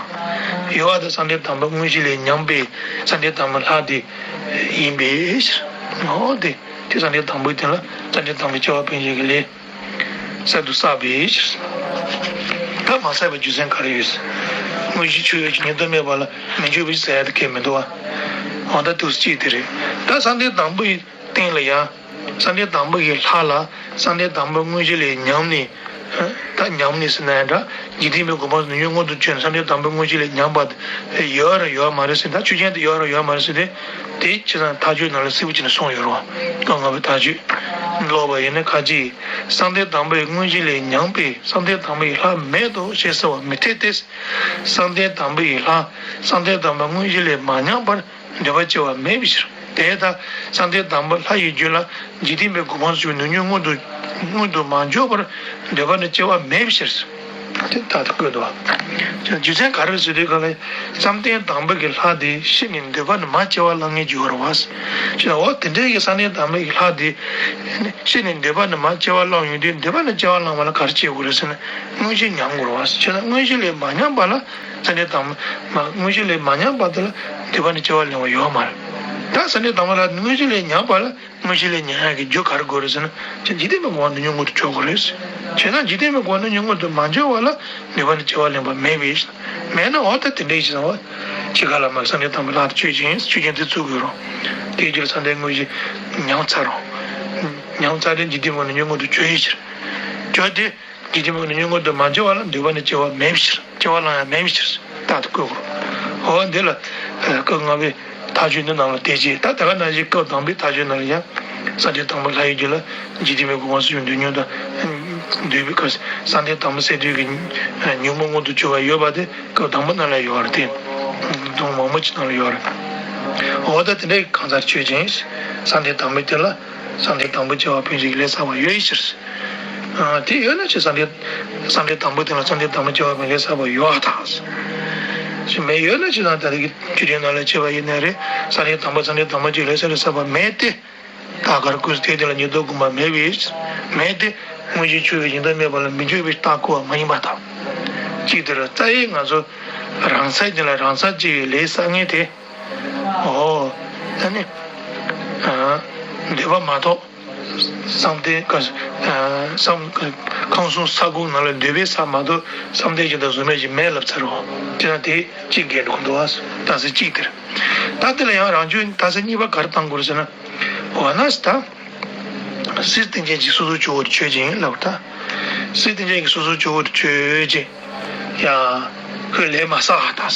ཡོད་པར་ཐལ་བསམ་གཏན་དང་པོ་དངོས་གཞི་ལས་ཉམས་པའི་བསམ་གཏན་དང་པོ་ལྷ་དེ་ཡིན་པའི་ཕྱིར། འོ་དེ་དེ་བསམ་གཏན་དང་པོའི་སྟེང་ལ་བསམ་གཏན་དང་པོ་སྐྱེ་བ་ཕན་ཆད་ཀྱི་ལས་བསགས་དུ་བསགས་པའི་ཕྱིར། ད་མ་བསགས་པའི་རྒྱུ་མཚན་ག་རེ་ཡོད། དངོས་གཞི་ཆོས་ཡོད་ཀྱི་ཉིད་དུ་སྨྲས་པ་ལ་མི་འཇུག་པའི་ཟེར་ཡ་དེ་གལ་མི་འདུག་བ། འོ་ད་དུས་གཅིག་དེ་རེད། ད་བསམ་གཏན་དང་པོའི་སྟེང་ལ་ཡང་། བསམ་གཏན་དང་པོ་ཡི་ལྷ་ལ་བསམ་གཏན་དང་པོ་དངོས་གཞི་ལས་ཉམས་ནས། ད་ཉམས་ནས་ཟེར་ན་ཡང་འདྲ། འཇིག་རྟེན་པའི་གོ་འཕང་ནུས་ཉོན་མངོན་དུ་གྱུར་ནས་བསམ་གཏན་དང་པོ་དངོས་གཞི་ལས་ཉམས་པ་དེ་ཡོད་རེད་ཡོད་མ་རེད་ཟེར། ད་ཆོས་ཅན་དེ་ཡོད་རེད་ཡོད་མ་རེད་ཟེར་ཏེ། དེ་བྱས་ཙང་མཐའ་དཔྱོད་ནང་ལ་གསལ་པོ་བྱས་ནས་གསུངས་ཡོད་རེད་བ། སྐབས་ལྔ་པའི་མཐའ་དཔྱོད། ཀློག་པ་ཡིན་ན་ཁ་ཅིག་བསམ་གཏན་དང་པོའི་དངོས་གཞི་ལས་ཉམས་པས་བསམ་གཏན་དང་པོའི་ལྷ་མེད་དོ་ཞེས་ཟེར་བ་མི་འཐད་དེ། བསམ་གཏན་དང་པོའི་ལྷ། བསམ་གཏན་དང་པོ་དངོས་གཞི་ལས་མ་ཉམས་པར་འདོད་པ་སྐྱེ་བ་མེད་པའི་ཕྱིར། དེ་ལྟར་བསམ་གཏན་དང་པོ་ལྷ་ཡི་རྒྱུད་ལ་འཇིག་རྟེན་པའི་གོ་འཕང་ཞུ་ནུས་ཉོན་མངོན་དུ་མངོན་དུ་མ་འཇོག་པར་འདོད་པ་ནི་སྐྱེ་བ་མེད་པའི་ཕྱིར། དེ་ལྟར་དུ་བཀོད་དོ། རྒྱུ་མཚན་ག་རེ་ཟེར་དུས་ག་ལ། བསམ་གཏན་དང་པོ་གི་ལྷ་དེ་ཤི་ནས་འདོད་པ་ནི་མ་སྐྱེ་བ་ལ་ངེས་རྒྱུ་བར་བ། ཞེ་ན་འོ་དེ་འདྲའི་གི་བསམ་གཏན་དང་པོ་གི་ལྷ་དེ་ཤི་ནས་འདོད་པ་ནི་མ་སྐྱེ་བ་བླངས་ཡོང་དུས་འདོད་པ་ནི་སྐྱེ་བ་བླངས་པ་ལ་ག་རེ་སྐྱེ་དགོས་རེད་ཟེར་ན་དངོས་གཞི་ཉམས་དགོས་རེད་བ། ཞེ་ན་དངོས་གཞི་ལས་མ་ཉམས་པ་ལ། བསམ་གཏན་དང་པོ་མ་དངོས་གཞི་ལས་མ་ཉམས་པ་དེ་ལ་འདོད་པ་ནི་སྐྱེ་བ་ལེན་པ་ཡོད་མ་རེད། ད་བསམ་གཏན་དང་པོ་ལ་དངོས་གཞི་ལས་ཉམས་པ་ལ་དངོས་གཞི་ལས་ཉམས་ཡག་གི་རྒྱུ་ག་རེ་དགོས་རེད་ཟེར་ན་ཅི་འཇིག་རྟེན་པའི་གོ་འཕང་དུ་ཉོན་མོངས་དུ་འཇོག་དགོས་རེད། བྱས་ན་འཇིག་རྟེན་པའི་གོ་འཕང་དུ་ཉོན་མོངས་དུ་མ་འཇོག་པ་ལ་འདོད་པ་ནི་སྐྱེ་བ་ལེན་པ་མེད་པས། མེད་ན་འོ་ད་དེ་འདྲའི་ཞིག་ཟེར་བ། ཅི་ག་ལ་མ་བསམ་གཏན་དང་པོ་ལྷ་དེ་ཆོས་ཅན་ཆོས་ཅན་དེ་བཙུགས་དགོས་རུང་། དེའི་རྒྱུ་ལ་བསམ་གཏན་དངོས་གཞི་ཉམས་ཚར་རུང་། ཉམས་ཚར་དེ་འཇིག་རྟེན་པའི་གོ་འཕང་དུ་ཉོན་མོངས་དུ་འཇོག་ཡོད་ཕྱིར། འཇོག་དེ། འཇིག་རྟེན་པའི་ཉོན་མོངས་དུ་མ་འཇོག་པ་ལ་འདོད་པ་ནི་སྐྱེ་བ་མེད་ཕྱིར། སྐྱེ་བ་ལ་ཡང་མེད་ཕྱིར་རྟག་ཏུ་བཀོད་དགོས། འོ་འདི་ལ་སྐབས་ལྔ་པའི་མཐའ་དཔྱོད་འདི་ནང་ལ་དེ་བྱས། ད་དེ་ག་ནང་བཞིན་སྐབས་དང་པའི་མཐའ་དཔྱོད་ནང་ལ་ཡང་བསམ་གཏན་དང་པོ་ལྷ་ཡི་རྒྱུད་ལ་འཇིག་རྟེན་པའི་གོ་འཕང་སུ་ཡང་འདོད་ཉོན་དང་འདོད་པའི་སྐབས་བསམ་གཏན་དང་པོ་སད་དུས་ཀྱི་ཉོན་མོངས་མངོན་དུ་གྱུར་པ་ཡོད་པ་དེ་སྐབས་དང་པོ་ནང་ལ་ཡོད་རེད་དེ། སྡོམ་མང་པོ་ཅིག་ནང་ལ་ཡོད་རེད། འོ་ད་དེ་འདྲའི་གང་ཟག་ཆོས་ཅན། བསམ་གཏན་དང་པོའི་དེ་ལ་བསམ་གཏན་དང་པོ་སྐྱེ་བ་ཕན་ཆད་ཀྱི་ལས་བསགས་པ་ཡོད་ཕྱིར། ཨ། དེ་ཡོད་ན་ཅི་བསམ་གཏན། བསམ་གཏན་དང་པོ་དེ་ལ་བསམ་གཏན་དང་པོ་སྐྱེ་བ་ཕན་ལས་བསགས་པ་ཡོད་པར་ཐལ། ཞེས་མེད་ཡོད་ན་ཅི་དང་ད་ལྟ་གི་ཆོས་ཅན་ནང་ལ་སྐྱེ་བ་ཡིན་ནའི་རེད། བསམ་གཏན་དང་པོ་བསམ་གཏན་དང་པོ་སྐྱེ་ལས་བསགས་ལས་བསགས་པ་མེད་དེ། རྟགས་ཁར་ཀུན་དེ་དེ་ལ་ཉིས་སྟོང་དགོངས་པ་མེད་པས། མེད་དེ། དངོས་གཞི་ཆོས་ཀྱི་གཞན་དོན་མེད་པ་ལ་མི་འཇོག་པའི་རྟགས་ཁོ་བ་མ་ཡིན་པར་ཐལ། གཅིག་དེར་རྩ་བའི་ང་ཚོ་རང་སའི་དེ་ལ་རང་སར་སྐྱེ་བའི་ལས་བསགས་མཁན་དེ། འོ། ད་ནི། ཨ། འདོད་པ་མ་གཏོགས། བསམ་གཏན་ཀ། ཨ། བསམ། ཁམས་གསུམ་ས་ཁོངས་ནང་ལ་འདོད་པས་བསགས་མ་གཏོགས་བསམ་གཏན་གཞན་དང་གཟུགས་མེད་ཅིག་མེད་ལབ་ཚར་རོ། དེ་ན་དེ་གཅིག་འགལ་འགྲོ་འདུག་ཨ། ད་ཟེར་གཅིག་དེར། ད་དེ་ལ་ཡང་རང་ཆོས་ད་ཟེར་གཉིས་པ་ག་རེ་བཏང་དགོས་རེད་ཟེར་ན། འོ་ན་ད། སྲིད་རྟེན་ཅན་གྱི་སོ་སོར་ཆོས་ཅན་ལབ་ད། སྲིད་རྟེན་ཅན་གྱི་སོ་སོར་ཆོས་ཅན། ཡང་། ཁོས་ལས་མ་བསགས་ད་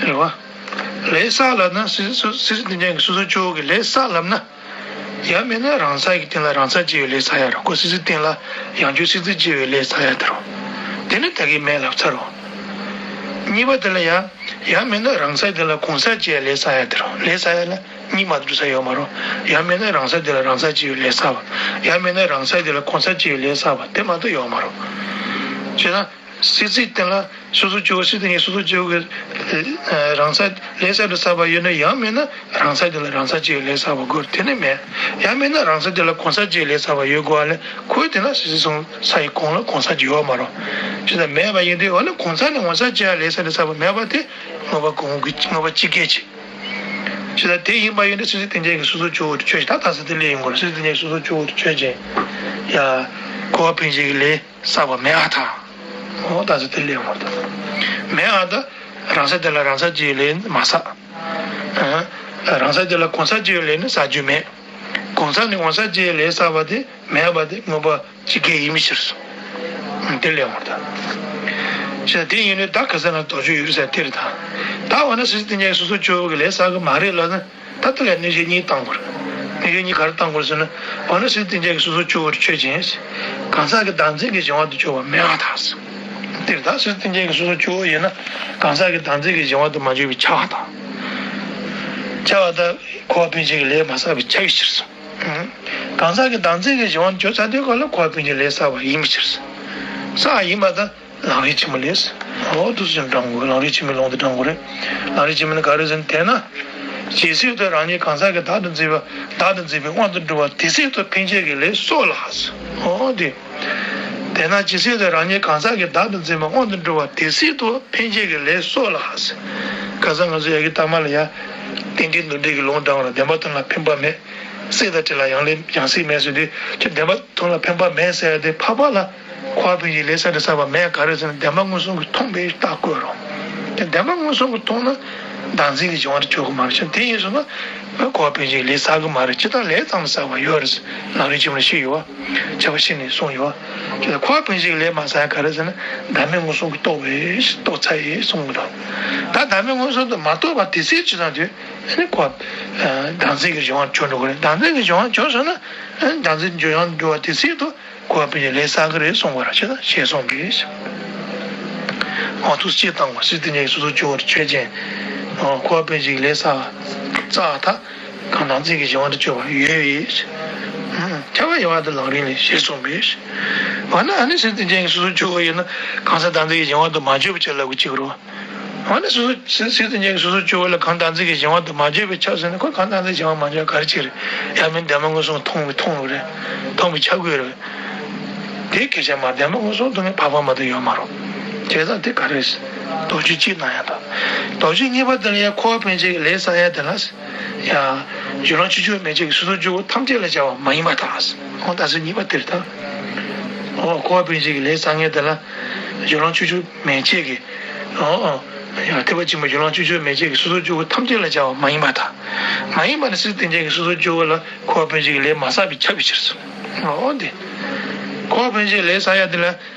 ཟེར། རེད་བ། ལས་བསགས་ལབ་ན་སྲིད་སྲིད་རྟེན་ཅན་གྱི་སོ་སོར་ཆོས་ཀྱི་ལས་བསགས་ལབ་ན། ཡང་མིན་ན་རང་སའི་རྟེན་ལ་རང་སར་སྐྱེ་བའི་ལས་བསགས་ཡ་རོ། ཁོ་སྲིད་རྩེའི་རྟེན་ལ་ཡང་ཆོས་སྲིད་རྩེར་སྐྱེ་བའི་ལས་བསགས་ཡ་དེ་རོ། དེ་ནི་ད་གིན་མེད་ལབ་ཚར་རོ། གཉིས་པ་དེ་ལ་ཡང་། ཡང་མིན་ན་རང་སའི་རྟེན་ལ་གང་སར་སྐྱེ་བའི་ལས་བསགས་ཡ་དེ་རོ། ལས་བསགས་ཡ་ལ་གཉིས་མ་གཏོགས་ས་ཡོད་མ་རོ། ཡང་མིན་ན་རང་སའི་རྟེན་ལ་རང་སར་སྐྱེ་བའི་ལས་བསགས་པ། ཡང་མིན་ན་རང་སའི་རྟེན་ལ་གང་སར་སྐྱེ་བའི་ལས་བསགས་པ་དེ་མ་གཏོགས་ཡོད་མ་རོ། བྱས་ན། སྲིད་རྩེའི་རྟེན་ལ་སོ་སོར་ཆོས་སྲིད་རྟེན་ནི་སོ་སོར་ཆོས་ཀྱི་རང་སར་ལས་གསར་དུ་བསགས་པ་ཡོད་ན་ཡང་མིན་ན་རང་སའི་རྟེན་ལ་རང་སར་སྐྱེ་བའི་ལས་བསགས་པ་དགོས་དེ་ནི་མེད། ཡང་མིན་ན་རང་སའི་རྟེན་ལ་གང་སར་སྐྱེ་བའི་ལས་བསགས་པ་ཡོད་དགོས་པ་ལས་ཁོའི་དེ་ན་སྲིད་རྩེ་སོང་ས་ཡི་གོང་ལ་གང་སར་སྐྱེ་ཡོད་མ་རུང་། ཅི་ལྟར་མེད་པ་ཡིན་དུས་འོ་ན་གང་སར་ནས་གང་སར་སྐྱེ་བའི་ལས་གསར་དུ་བསགས་པ་མེད་པ་དེ་དངོས་པོ་གང་གི་དངོས་པོ་སྤྱི་སྐད་ཅིག་ཅི་ལྟར་དེ་ཡིན་པ་ཡིན་དུས་སྲིད་རྩེ་རྟེན་ཅན་གྱི་སོ་སོར་ཆོས་ཀྱི་ཆོས་ཅན་ད་ད་ཟེར་དེ་ལས་ཡིན་དགོས་རེད། སྲིད་རྩེ་རྟེན་ཅན་གྱི་སོ་སོར་ཆོས་ཀྱི་ཆོས་ཅན། ཡ། འཁོར་བ་ཕན་ཆད་ཀྱི་ལས། བསགས་པ་མེད་པར་ཐལ། འོ་ད་ཟེར་དེ་ལས་མ་གཏོགས། མེད་པར་ཐལ། རང་སའི་རྟེན་ལ་རང་སར་སྐྱེ་བའི་ལས་མ་བསགས། ཨ། རང་སའི་རྟེན་ལ་གང་སར་སྐྱེ་བའི་ལས་ནི་བསགས་རྒྱུ་མེད། གང་སར་ནས་གང་སར་སྐྱེ་བའི་ལས་བསགས་པ་དེ་མེད་པ་དེ་དངོས་པོ་སྤྱི་སྐད་ཡིན་པའི་ཕྱིར། དེ་ལས་མ་གཏོགས། ཞེས་དེ་ཡིན་ནི་ད་ག་ས་ན་དོགས་གཅོད་ཡོད་ཟེར་དེ་རེད་ད། ད་འོ་ན་སྲིད་རྩེ་རྟེན་ཅན་སོ་སོར་ཆོས་ཀྱི་ལས་བསགས་ཀྱི་མ་རེད་ལབ་ན། ད་ལྟ་ལ་གནས་ཚུལ་གཉིས་བཏང་དགོས་རེད། གནས་ཚུལ་གཉིས་ག་རེ་བཏང་དགོས་རེད་ཟེར་ན། འོ་ན་སྲིད་རྩེ་རྟེན་ཅན་གྱི་སོ་སོར་ཆོས་ཀྱི་ཆོས་ཅན། གང་ཟག་གི་བདག་འཛིན་གྱི་གཞན་དབང་དུ་གྱུར་པ་མེད་པར་ཐལ། དེར་ད་སྲིད་རྩེ་རྟེན་ཅན་གྱི་སོ་སོར་ཆོས་ཡིན་ན། གང་ཟག་གི་བདག་འཛིན་གྱི་གཞན་དབང་དུ་མ་གྱུར་པའི་ཁྱབ་པ་དང་། ཁྱབ་པ་དང་འཁོར་བ་ཕན་ཆད་ཀྱི་ལས་མ་བསགས་པའི་ཁྱབ་པའི་ཕྱིར། གང་ཟག་གི་བདག་འཛིན་གྱི་གཞན་དབང་དུ་གྱུར་ཚར་དུས་གང་ལ་འཁོར་བ་ཕན་ཆད་ལས་བསགས་པ་ཡིན་པའི་ཕྱིར། བསགས་ཡིན་པ་དང་། ལམ་རིམ་ཆེན་མོ་ལས། འོ་འདུག་སེ་བགྲང་དགོས། ལམ་རིམ་ཆེན་མོའི་ལུང་དེ་བགྲང་དགོས་རེད། ལམ་རིམ་ཆེན་མོ་ནི་ག་རེ་ཟེར་ན་དེ་ན། ཇི་སྲིད་དུ་རང་ཉིད་གང་ཟག་གི་བདག་ཏུ་འཛིན་པ་བདག་ཏུ་འཛིན་པའི་དབང་དུ་འགྲོ་བ་དེ་སྲིད་དུ་ཕན་ཆད་ཀྱི་ལས་སོགས་ལ། འོ་དེ། དེ་ན་ཇི་སྲིད་དུ་རང་ཉིད་གང་ཟག་གི་བདག་ཏུ་འཛིན་པའི་དབང་དུ་འགྲོ་བ་དེ་སྲིད་དུ་ཕན་ཆད་ཀྱི་ལས་སོགས་ལ། ག་ས་ང་ཚོ་ཡ་གི་ཐ་མ་ལ་ཡ། རྟེན་འབྲེལ་འདུ་འབྲལ་གྱི་ལུང་དྲངས་ལ་བདེན་པ་དོན་ལ་ཕན་པ་མེད། སྲིད་དང་བྲལ་ལ་ཡང་ལས་ཡང་སྲིད་མེད་ཟེར་དུས་ཁྱོད་བདེན་པ་དོན་ལ་ཕན་པ་མེད་ཟེར་ཏེ་འཕགས་པ་ལ་འཁོར་བ་ཕན་ཆད་ལས་གསར་དུ་བསགས་པ་མེད་ག་རེ་ཟེར་ན་བདེན་པ་མངོན་སུམ་གྱིས་མཐོང་བའི་རྟགས་བཀོད་རོ། དེ་བདེན་པ་མངོན་སུམ་གྱིས་མཐོང་ན་ བདག་འཛིན་གྱི་གཞན་དབང་དུ་གྱུར་གྱི་མ་རེད་ཤག་དེ་ཡིན་སོང་ན་འཁོར་བ་འཕེན་བྱེད་ཀྱི་ལས་བསགས་ཀྱི་མ་རེད། ཇི་ལྟར་ལས་ཙམ་བསགས་པ་ཡོད་རེད། ལམ་རིམ་ཆེན་མོ་ལ་བཤད་ཡོད་པ། ཁྱབ་པ་ཤེས་ནས་གསུངས་ཡོད་པ། ཁྱོད་ལ་འཁོར་བ་འཕེན་བྱེད་ཀྱི་ལས་མ་བསགས་ག་རེ་ཟེར་ན། བདག་མེད་མངོན་སུམ་གྱིས་རྟོགས་པས་རྟོགས་ཚར་ཡིན་གསུངས་གི་འདུག་ད་བདག་མེད་མངོན་སུམ་དུ་མ་རྟོགས་པ་དེ་སྲིད་ཅི་ཙམ་དུས། ཨ་ནི་ཁོ། བདག་འཛིན་གྱི་གཞན་དབང་གྱུར་འགྲོ་གི་རེད། བདག་འཛིན་གྱི་གཞན་དབང་གྱུར་སོང་ན། ཨ་ནི་བདག་འཛིན་གྱི་གཞན་དབང་གྱུར་བ་དེ་སྲིད་དུ་འཁོར་བ་འཕེན་བྱེད་ཀྱི་ལས་བསགས་ཀྱི་རེད་གསུངས་པ་རེད། ཅེས་གསུངས་པས། འོ་དུས་སྤྱིར་བཏང་བ་སྲིད་རྟོག་གི་སོ་སོར་གྱུར་པ་ཆོས་ཅན། འཁོར་བ་འཕེན་བྱེད་ཀྱི་ལས་བསགས་པ་བསགས་པ་དག་གང་བདག་འཛིན་གྱི་གཞན་དབང་དུ་གྱུར་པ་ཡོད་པས། ཁྱབ་པ་ཡོད་པ་དེ་ལམ་རིམ་ལས་ཞེས་གསུངས་པས། འོ་ན་ཨ་ནི་སྲིད་རྟོག་གི་སོ་སོར་གྱུར་པ་ཡིན་ན་གང་ཟག་བདག་འཛིན་གྱི་གཞན་དབང་དུ་མ་གྱུར་པའི་ཕྱིར་ལབ་དགོས་ཀྱི་རེད། འོ་ན་སོ་སོ་སྲིད་རྟོག་གི་སོ་སོར་གྱུར་པ་ལ་གང་བདག་འཛིན་གྱི་གཞན་དབང་དུ་མ་གྱུར་པའི་ཕྱིར་ཟེར་ན། ཁོ་གང་བདག་འཛིན་གྱི་གཞན་དབང་མ་གྱུར་ག་རེ་ཅིག་རེད། ཡང་མིན་བདག་མེད་མངོན་སུམ་མཐོང་བའི་མཐོང་བ་རེད། མཐོང་བའི་ཆ་བགོས་རེད། དེ་སྐད་ཆ་མ་བདེན་པ་མངོན་སུམ་དུ་ངས་འཕགས་པ་མ་གཏོགས་ཡོད་མ་རེད། བྱས་ཙང་དེ་ག་རེ་རེད། དོགས་གཅོད་གཅིག་གནང་ཡག་དང་། དོགས་གཅོད་གཉིས་པ་དེ་ལ་ཡང་འཁོར་བ་འཕེན་བྱེད་ཀྱི་ལས་བསགས་ཡག་དེ་ལ། ཡང་། གཞན་ལམ་ཆོས་ཅན་མན་ཆད་ཀྱི་སོ་སོར་གྱུར་པ་ཐམས་ཅད་ལ་སྦྱར་བ་མ་ཡིན་པར་ཐལ། འོ་ད་ཚོད་གཉིས་པ་དེ་རེད་ད། འོ་འཁོར་བ་འཕེན་བྱེད་ཀྱི་ལས་བསགས་མཁན་དེ་ལ། གཞན་ལམ་ཆོས་ཅན་མན་ཆད་ཀྱི། འོ་འོ། ཡང་ཐེག་པ་ཆེན་པོའི་གཞན་ལམ་ཆོས་ཅན་མན་ཆད་ཀྱི་སོ་སོར་གྱུར་པ་ཐམས་ཅད་ལ་སྦྱར་བ་མ་ཡིན་པར་ཐལ། མ་ཡིན་པ་ནི་སྲིད་རྟོག་གི་སོ་སོར་གྱུར་པ་ལ་འཁོར་བ་འཕེན་བྱེད་ཀྱི་ལས་མ་བསགས་པའི་ཁྱབ་པའི་ཕྱིར། འོ་དེ། འཁོར་བ་འཕེན་བྱེད་ཀྱི་ལས་བསགས་ཡག་དེ་ལ།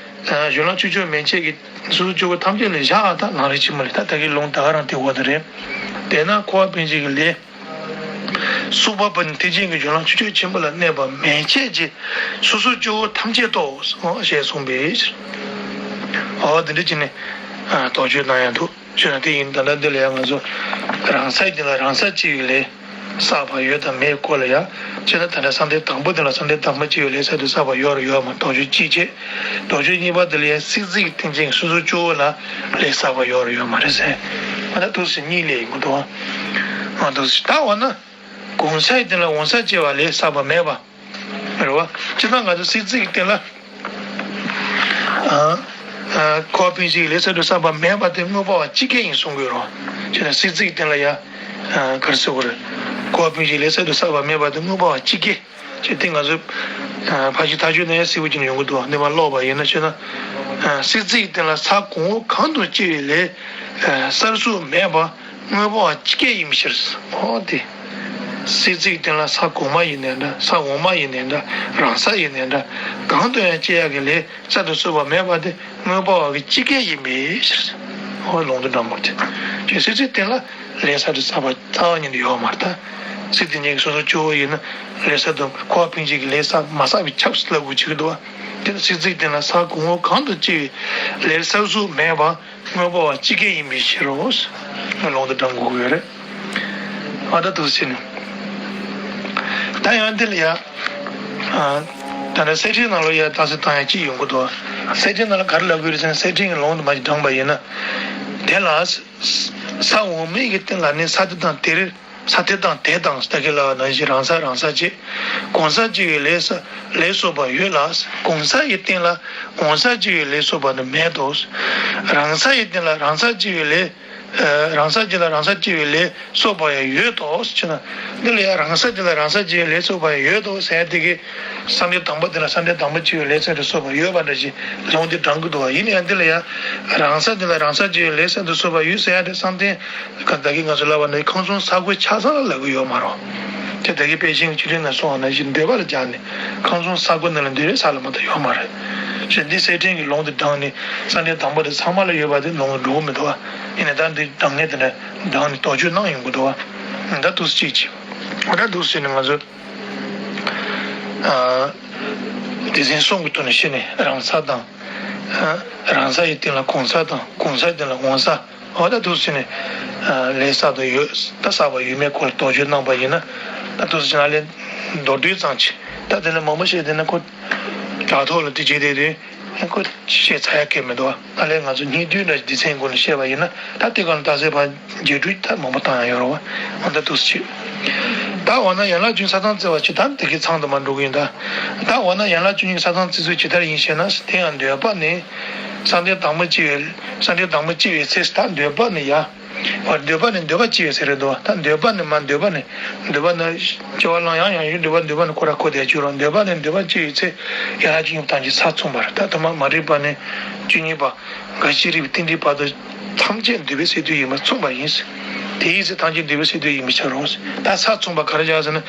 གཞན་ལམ་ཆོས་ཅན་མན་ཆད་ཀྱི་སོ་སོར་གྱུར་པ་ཐམས་ཅད་ལ་བཞག་ད་ལམ་རིམ་ཆེན་མོ་ལས་ད་ལྟ་གི་ལུང་ད་ག་རང་དེ་འོ་དེ་རེད། དེས་ན་འཁོར་བ་འཕེན་བྱེད་ཀྱི་ལས། གསུམ་པ་པོ་ནི་ཐེག་ཆེན་གྱི་གཞན་ལམ་ཆོས་ཅན་ཆེན་པོ་ལ་གནས་པ་མན་ཆད་ཀྱི་སོ་སོར་གྱུར་པ་ཐམས་ཅད་རྟོགས་སོ་ཞེས་གསུངས་པས། འོ་དེ་འདྲ་བྱས་ནས། དོགས་གཅོད་གནང་ཡག་འདུག་ཅེ་ན་དེ་ཡིན། ད་ལྟ་འདི་ལ་ཡང་ང་ཚོ་རང་སའི་སྟེང་ལ་རང་སར་སྐྱེ་བའི་ལས་བསགས་པ་ཡོད་དང་མེད་སྐོར་ལ་ཡང་། ཅེ་ན་ད་ལྟ་བསམ་གཏན་དང་པོ་དེ་ལ་བསམ་གཏན་དང་པོ་སྐྱེ་བའི་ལས་གསར་དུ་བསགས་པ་ཡོད་རེད་ཡོད་མ་རེད་དོགས་གཅོད་གཅིག་བྱས། དོགས་གཅོད་གཉིས་པ་དེ་ལ་ཡང་སྲིད་རྩེ་གི་རྟེན་ཅན་སོ་སོར་གྱུར་པ་ལ་ལས་བསགས་པ་ཡོད་རེད་ཡོད་མ་རེད་ཟེར། ཨ་ད་དུས་སུ་གཉིས་ལས་ཡིན་གྱི་འདུག་ཨ་དུས་སུ་ད་འོ་ན་གང་ཟག་གི་སྟེང་ལ་གང་ཟག་སྐྱེ་བ་ལས་བསགས་པ་མེད་པ། རེད་བ། སྤྱིར་བཏང་ང་ཚོ་སྲིད་རྩེ་གི་སྟེང་ལ། ཨ། ཨ། འཁོར་བ་འཕེན་བྱེད་ཀྱི་ལས་གསར་དུ་བསགས་པ་མེད་པ་དེ་དངོས་པོ་བ་སྤྱི་སྐད་ཡིན་གསུང་གི་ཡོད་རེད་བ། བྱས་ཙང་སྲིད་རྩེ་གི་སྟེང་ལ་ཡ། ཨ། ག་རེ་ཟེར་དགོས་རེད། འཁོར་བ་འཕེན་བྱེད་ཀྱི་ལས་གསར་དུ་བསགས་པ་མེད་པ་དེ་དངོས་པོ་བ་སྤྱི་སྐད། ཅེས་དེ་ང་ཚོས། ཨ། ཕར་ཕྱིན་ཐག་གཅོད་ན་ཡང་གསལ་པོ་བྱས་ནས་ཡོང་གི་འདུག་བ། འདི་མ་ཀློག་པ་ཡིན་ན་བྱས་ན། ཨ། སྲིད་རྩེ་གི་སྟེང་ལ་ས་གོང་འོག་གང་དུ་སྐྱེ་བའི་ལས། ཨ། གསར་གསོག་མེད་པ། དངོས་པོ་བ་སྤྱི་སྐད་ཡིན་པའི་ཕྱིར། འོ་དེ། སྲིད་རྩེ་གི་སྟེང་ལ་ས་གོང་མ་ཡིན་ནའི་འདྲ་ས་འོག་མ་ཡིན་ནའི་འདྲ་རང་ས་ཡིན་ནའི་འདྲ་གང་དུ་ཡང་སྐྱེ་ཡག་གི་ལས་གསར་དུ་གསོག་པ་མེད་པ་དེ་དངོས་པོ་བ་གི་སྤྱི་སྐད་ཡིན་པའི་ཕྱིར། འོ་ལུང་དུ་དྲངས་པ་དེ། ཅེས་སྲིད་རྩེ་གི་སྟེང་ལ་ལས་གསར་དུ་བསགས་པ་རྩ་བ་ཉིད་དུ་ཡོད་མ་རེད་ད། སྲིད་རྩེ་གི་སོ་སོར་གྱུར་པ་ཡིན་ན་ལས་གསར་དུ་འཁོར་བ་འཕེན་བྱེད་ཀྱི་ལས་བསགས་མ་བསགས་པའི་ཁྱབ་ལབ་དགོས་བྱེད་ཀྱི་འདུག་བ། དེ་ནི་སྲིད་རྩེ་གི་སྟེང་ལ་ས་གོང་འོག་གང་དུ་སྐྱེ་བའི་ལས་གསར་གསོག་མེད་པ། དངོས་པོ་བ་སྤྱི་སྐད་ཡིན་པའི་ཕྱིར་རོ། ལུང་དུ་དྲངས་དགོས་ཀྱི་ཡོད་རེད། ཨ་ད་དུ་ཟེར་ནས། ད་ཡང་འདི་ལ་ཡ། ཨ། ད་ནི་གསེར་ཕྲེང་ནང་ལ་ཡ་རྟགས་གསལ་བཏང་ཡ་གཅིག་ཡོང་གི་འདུག་གསེར་ཕྲེང་ནང་ལ་ག་རེ་ལབ་དགོས་རེད་ཟེར་ན་གསེར་ཕྲེང་གི་ལུང་དུ་མ་ཞིག་དྲངས་པ་ཡིན་ན། དེ་ལ། ས་འོག་མའི་གི་སྟེང་ལ་ནི་ས་དེ་དང་དེར། ས་དེ་དང་དེ་དང་ད་གིན་ལབ་པ་ནང་བཞིན་རང་ས་རང་ས་བྱེད། གང་ཟག་གཅིག་གི་ལས་ས་ལས་གསོག་པ་ཡོད་ལ། གང་ཟག་གི་སྟེང་ལ་གང་ཟག་གཅིག་གི་ལས་གསོག་པ་ནི་མེད་དོ། རང་ས་ཡི་སྟེང་ལ་རང་ས་གཅིག་གི་ལས། ཨ། རང་ས་གཅིག་ལ་རང་ས་གཅིག་གི་ལས་གསོག་པ་ཡང་ཡོད་དོ་ཟེར་ན། འདི་ལ་ཡང་རང་ས་གཅིག་ལ་རང་ས་གཅིག་གི་ལས་གསོག་པ་ཡང་ཡོད་དོ་ཟེར་ཡ་དེ་གིས། བསམ་གཏན་དང་པོ་དེ་ལ་བསམ་གཏན་དང་པོ་སྐྱེ་བའི་ལས་གསར་དུ་གསོག་པ་ཡོད་པ་འདྲ་ཞིག་ལུང་དེ་དྲངས་ཀྱི་འདུག་བ། ཡིན་ན་ཡང་འདི་ལ་ཡང་རང་ས་དེ་ལ་རང་ས་སྐྱེ་བའི་ལས་གསར་དུ་གསོག་པ་ཡོད་ཟེར་ཡ་དེ་བསམ་གཏན་ག་ད་གིན་ང་ཚོ་ལབ་པ་ནི་ཁམས་གསུམ་ས་བགོས་ཆགས་སྡང་ལ་ལབ་ཀྱི་ཡོད་མ་རེད། དེ་ད་གིན་དཔལ་ཆེན་གྱི་བཅུད་ལེན་ནང་གསུངས་པ་ནང་བཞིན་འདོད་པ་ལ་སྦྱར་ནས་ཁམས་གསུམ་ས་བགོས་ནང་ལ་འདོད་པའི་ས་ལ་མ་གཏོགས་ཡོད་མ་རེད། ཞེས་འདི་གསེར་ཕྲེང་གི་ལུང་དེ་དྲངས་ནས་བསམ་གཏན་དང་པོ་དེ་ཚང་མ་ལ་ཡོད་པ་དེ་ལུང་ལ་འགྲོ་གི་མི་འདུག་བ། ཡིན་ན་ད་འདི་དྲང་ངེས་དེ་འདྲ་དྲངས་ནས་དོགས་གཅོད་གནང་ཡོང་གི་འདུག་བ། ད་འདུག་སེ་གཅིག་བྱས། འོ་ད་འདུག་སེ་བྱས་ནས་ང་ཚོ། ཨ། སྡེ་ཚན་གསུམ་གྱི་ཐོག་ནས་བཤད་ནས་རང་ས་དང་། ཨ། རང་ས་ཡི་སྟེང་ལ་གང་ཟག་དང་གང་ཟག་སྟེང་ལ་གང་ཟག་འོ་ད་འདུག་སེ་བྱས་ནས། ཨ། ལས་བསགས་དང་ཡོད་ད་བསགས་པ་ཡོད་མེད་སྐོར་དོགས་གཅོད་གནང་པ་ཡིན་ན། ད་འདུག་སེ་བྱས་ན་ལས་མདོར་བསྡུས་ཙམ་ཅིག་ད་དེ་ལས་མང་པོ་བཤད་བསྡད་ན་ཁོ་དྲ་ཐོག་ལ་དེ་བྱེད་བསྡད་དུས། ཁོ་བཤད་ཚར་ཡ་གལ་མི་འདུག་བ། ཨ་ལས་ང་ཚོ་སྙིང་བསྡུས་འདྲ་སྡེ་ཚན་སྒོ་ནས་བཤད་པ་ཡིན་ན་ད་དེ་ག་ལ་རྟགས་གསལ་ཕར་རྒྱས་སྤྲོས་ད་མང་པོ་བཏང་ཡ་ཡོད་རེད་བ། འོ་ད་འདུག་སེ་བྱས། ད་འོ་ན་ཡན་ལག་བཅུ་གཉིས་ས་མཚམས་བརྩི་བ་ཇི་ལྟར་དེ་གའི་ཚང་དུ་མ་འགྲོ་གི་ཡིན་ད། ད་འོ་ན་ཡན་ལག་བཅུ་གཉིས་ས་མཚམས་བརྩི་ཚུལ་ཇི་ལྟར་ཡིན་ཞེ་ན། དེ་ཡང་འདོད་པ་ནི། བསམ་གཏན་དང་པོ་སྐྱེ་བའི་བསམ་གཏན་དང་པོ་སྐྱེ་བའི་ཚེ་ད་འདོད་པ་ནི་ཡ། འོ་འདོད་པ་ནི་འདོད་པ་སྐྱེ་བའི་ཚེ་རེད་འདུག་ད་འདོད་པ་ནི་མ་འདོད་པ་ནི། འདོད་པ་ནི་སྐྱེ་བ་བླངས་ཡང་ཡང་ཡོད་འདོད་པ་འདོད་པ་ནི་ཁོ་ར་ཁོ་དེ་བྱུང་རུང་འདོད་པ་ནི་འདོད་པ་སྐྱེ་བའི་ཚེ་ཡན་ལག་བཅུ་གཉིས་པོ་ཐམས་ཅད་ས་མཚུངས་པ་རེད། ད་ཐོག་མ་མ་རིག་པ་ནས་བཅུ་གཉིས་པ་འགའ་ཞིག་རིག་པའི་རྟེན་འབྲེལ་བར་དུ་ཐམས་ཅད་འདོད་པའི་སས་བསྡུས་ཡིན་པ་མཚུངས་པ་ཡིན། དེའི་ཚེ་ཐམས་ཅད་འདོད་པའི་སས་བསྡུས་ཡིན་པས་ཁྱབ་རོ། ད་ས་མཚུངས་པ་ག་རེ་བྱ་ཟེར་ན།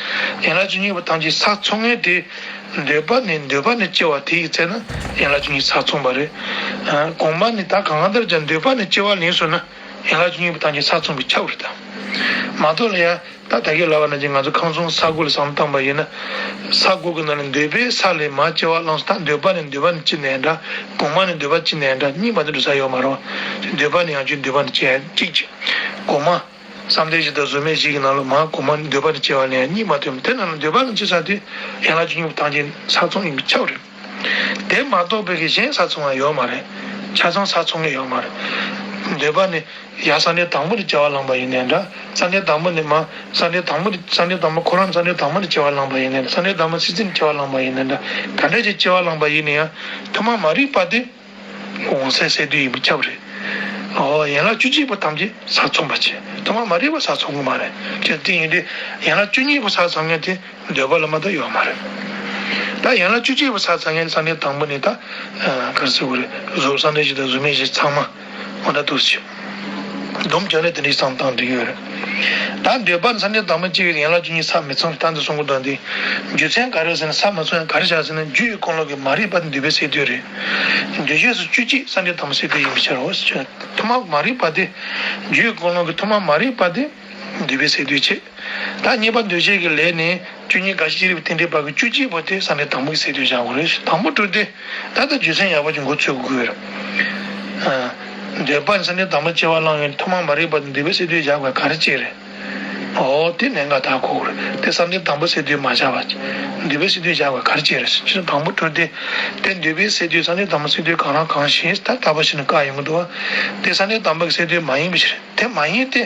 ཡན་ལག་བཅུ་གཉིས་པོ་ཐམས་ཅད་ས་མཚུངས་ངེས་དེ། འདོད་པ་ནི་འདོད་པ་ནི་སྐྱེ་བ་དེའི་ཚེ་ན་ཡན་ལག་བཅུ་གཉིས་ས་མཚུངས་པ་རེད། གོང་མ་ནི་ད་གང་ལྟར་ཀྱང་འདོད་པ་ནི་སྐྱེ་བ་ལེན་སོང་ན་ཡན་ལག་བཅུ་གཉིས་པོ་ཐམས་ཅད་ས་མཚུངས་པས་ཁྱབ་རེད་ད། མ་གཏོགས་ལ་ཡང་ད་ད་གིན་ལབ་པ་ནང་བཞིན་ང་ཚོ་ཁམས་གསུམ་ས་དགུ་ལ་བསམ་བློ་བཏང་པ་ཡིན་ན། ས་དགུ་གི་ནང་ནས་འདོད་པའི་ས་ལས་མར་སྐྱེ་བ་བླངས་སོང་ད་འདོད་པ་ནི་འདོད་པ་ནི་སྐྱེ་ནའི་འདྲ། གོང་མ་ནི་འདོད་པ་སྐྱེ་ནའི་འདྲ་གཉིས་མ་གཏོགས་འགྲོ་ས་ཡོད་མ་རེད་བ། འདོད་པ་ནི་ཡང་བསྐྱར་འདོད་པ་ནི་སྐྱེ་ཡ་གཅིག་གཅིག་གོང་མ། བསམ་གཏན་བཞི་དང་གཟུགས་མེད་བཞི་གི་ནང་ལ་མར་གོང་མ་འདོད་པ་ནི་སྐྱེ་བ་ལེན་ཡ་གཉིས་མ་གཏོགས་དེ་ནང་ལ་འདོད་པ་ནི་སྐྱེ་ས་དེ་ཡན་ལག་བཅུ་གཉིས་པོ་ཐམས་ཅད་ས་མཚུངས་ཡིན་པས་ཁྱབ་རེད། དེ་མ་གཏོགས་པའི་གི་གཞན་ས་མཚུངས་པ་ཡོད་མ་རེད། ཆ་ཚང་ས་མཚུངས་ངེས་ཡོད་མ་རེད། འདོད་པ་ནི་ཡང་བསམ་གཏན་དང་པོ་ནས་སྐྱེ་བ་བླངས་པ་ཡིན་ནའི་འདྲ། བསམ་གཏན་དང་པོ་ནས་མར་བསམ་གཏན་དང་པོ་ནས་བསམ་གཏན་དང་པོ་ཁོ་རང་བསམ་གཏན་དང་པོ་ནས་སྐྱེ་བ་བླངས་པ་ཡིན་ནའི་འདྲ། བསམ་གཏན་དང་པོ་སྲིད་རྩེ་ནས་སྐྱེ་བ་བླངས་པ་ཡིན་ནའི་འདྲ། ག་འདྲ་ཅིག་སྐྱེ་བ་བླངས་པ་ཡིན་ན་ཡང་ཐོག་མ་མ་རིག་པ་དེ། འོང་སའི་སས་བསྡུས་ཡིན་པས་ཁྱབ་རེད། འོ་ཡན་ལག་བཅུ་གཅིག་པོ་ཐམས་ཅད་ས་མཚུངས་པ་བྱེད། ཐོག་མ་མ་རིག་པ་ས་མཚུངས་ཀྱི་མ་རེད། ཅེས་དེ་ཡིན་དུས་ཡན་ལག་བཅུ་གཉིས་པོ་ས་མཚུངས་མཁན་དེ་འདོད་པ་ལ་མ་གཏོགས་ཡོད་མ་རེད། ད་ཡན་ལག་བཅུ་གཅིག་པོ་ས་མཚུངས་མཁན་བསམ་གཏན་དང་པོ་ནས་ད་ག་རེ་ཟེར་དགོས་རེད། གཟུགས་བསམ་གཏན་བཞི་དང་གཟུགས་མེད་བཞི་ཚང་མ་འོ་ད་འདུག་སེ་བྱེད། སྡོམ་རྒྱག་ནས་དེ་འདྲའི་བསམ་སྟངས་འགྲིག་གི་ཡོད་རེད། ད་འདོད་པ་ནི་བསམ་གཏན་དང་པོ་གཅིག་ཡན་ལག་བཅུ་གཉིས་ས་མི་མཚུངས་ད་འདི་གསུང་གི་འདུག་འདི་རྒྱུ་མཚན་ག་རེ་ཟེར་ན་ས་མི་མཚུངས་ཡང་ག་རེ་བྱ་ཟེར་ན་རྒྱུ་ཡི་ཀུན་སློང་གི་མ་རིག་པ་དེ་འདོད་པའི་སས་བསྡུས་རེད། འདོད་བྱེད་སོགས་བཅུ་གཅིག་བསམ་གཏན་དང་པོ་སས་བསྡུས་ཡིན་པས་ཁྱབ་རོ། ཐོག་མ་མ་རིག་པ་དེ། རྒྱུ་ཡི་ཀུན་སློང་གི་ཐོག་མ་མ་རིག་པ་དེ་འདོད་པའི་སས་བསྡུས་བྱེད། ད་གཉིས་པ་འདོད་བྱེད་ཀྱི་ལས་ནི་བཅུ་གཉིས་འགའ་ཞིག་ཅི་རིགས་པའི་རྟེན་འབྲེལ་བར་གྱི་བཅུ་གཅིག་པོ་དེ་བསམ་གཏན་དང་པོ་གི་སས་བསྡུས་བཞག་དགོས་རེད། དང་པོ་གྲོལ་ཏེ་ད་ལྟ་རྒྱུ་མཚན་ཡག་པོ་ཅིག་མགོ་ཚོས་དགོས་ཀྱི་ཡོད་རེད། འདོད་པ་ནི་བསམ་གཏན་དང་པོ་སྐྱེ་བ་བླངས་ཡོད་ཐོག་མ་མ་རིག་པ་དེ་འདོད་པའི་སས་བསྡུས་བཞག་དགོས་ག་རེ་བྱས་རེད། འོ་དེ་གནད་འགག་ད་གོ་དགོས་རེད། དེ་བསམ་གཏན་དང་པོ་སས་བསྡུས་མ་བྱས་པ། འདོད་པའི་སས་བསྡུས་བཞག་དགོས་ག་རེ་བྱས་རེད། ཅེས་དང་པོ་གྲོལ་ཏེ། དེ་འདོད་པའི་སས་བསྡུས་བསམ་གཏན་དང་པོ་སས་བསྡུས་གང་རང་གང་བཞིན་ད་ལྟ་བ་ཞིག་ནི་བཀག་ཡོང་གི་འདུག་བ། དེ་བསམ་གཏན་དང་པོ་གི་སས་བསྡུས་མ་ཡིན་པའི་ཕྱིར་དེ་མ་ཡིན་ཏེ།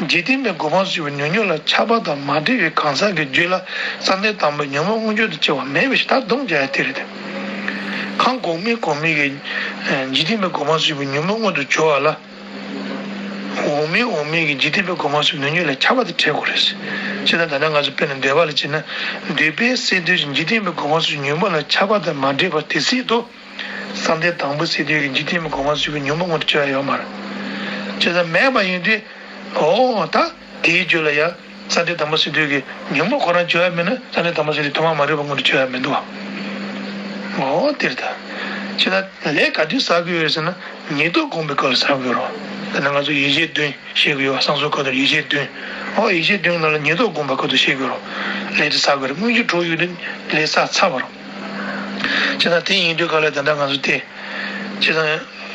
འཇིག་རྟེན་པའི་གོ་འཕང་སུ་ཡོད་པའི་ཉོན་མོངས་ལ་ཆགས་པ་དང་མ་བྲལ་བའི་གང་ཟག་གི་རྒྱུད་ལ་བསམ་གཏན་དང་པོའི་ཉོན་མོངས་མངོན་གྱུར་དུ་སྐྱེ་བ་མེད་པའི་ཕྱིར་ད་སྡོམ་རྒྱག་ཡ་དེ་རེད་དེ། གང་གོང་མའི་གོང་མའི་གི་འཇིག་རྟེན་པའི་གོ་འཕང་སུ་ཡོད་པའི་ཉོན་མོངས་མངོན་དུ་གྱུར་པ་ལ། འོག་མིན་འོག་མིན་གྱི་འཇིག་རྟེན་པའི་གོ་འཕང་སུ་ཡོད་པའི་ཉོན་མོངས་ལ་ཆགས་པ་དེ་བྲལ་དགོས་རེད། ཅེས་ན་ད་ལྟ་ང་ཚོ་དཔེར་ན་འདོད་པ་ལ་བྱས་ན། འདོད་པའི་སས་བསྡུས་ཀྱི་འཇིག་རྟེན་པའི་གོ་འཕང་སུ་ཡོད་པའི་ཉོན་མོངས་ལ་ཆགས་པ་དང་མ་བྲལ་བ་དེ་སྲིད་དུ། བསམ་གཏན་དང་པོ་སས་བསྡུས་ཀྱི་འཇིག་རྟེན་པའི་གོ་འཕང་སུ་ཡོད་པའི་ཉོན་མོངས་མངོན་དུ་གྱུར་ཡ་ཡོད་མ་རེད། ཅེས་ན་མེད་པ་ཡིན་དུས། འོ་ད་དེའི་རྒྱུད་ལ་ཡང་བསམ་གཏན་དང་པོ་སས་བསྡུས་ཀྱི་ཉོན་མོངས་ཁོ་རང་བྱུང་ཡ་མེད་ན་བསམ་གཏན་དང་པོ་སས་བསྡུས་ཐོག་མ་མ་རིག་པ་མངོན་དུ་བྱུང་ཡ་མི་འདུག་བ། འོ་དེ་རེད་ད། ཅེས་ན་ལས་ག་དུས་བསགས་ཀྱི་ཡོད་རེད་ཟེར་ན་ཉེར་བསྡོགས་བསྒོམས་པའི་སྐབས་ལ་བསགས་ཀྱི་ཡོད་རེད། དེ་ན་ང་ཚོ་ཡེ་ཤེས་བདུན་བཤད་ཀྱི་ཡོད་བ། གསང་གསུམ་ཁ་ཐུག་ཡེ་ཤེས་བདུན། འོ་ཡེ་ཤེས་བདུན་ནང་ལ་ཉེར་བསྡོགས་བསྒོམས་པའི་སྐབས་དུ་བཤད་ཀྱི་ཡོད་རེད། ལས་དེ་བསགས་ཀྱི་རེད། དངོས་གཞི་གྲོལ་ཡོང་དུས་ལས་བསགས་ཚར་བ་རེད། ཅེས་ན་དེ་ཡིན་དུས་ག་ལ་དེ་འདྲ་ང་ཚོ་དེ། ཅེས་ན་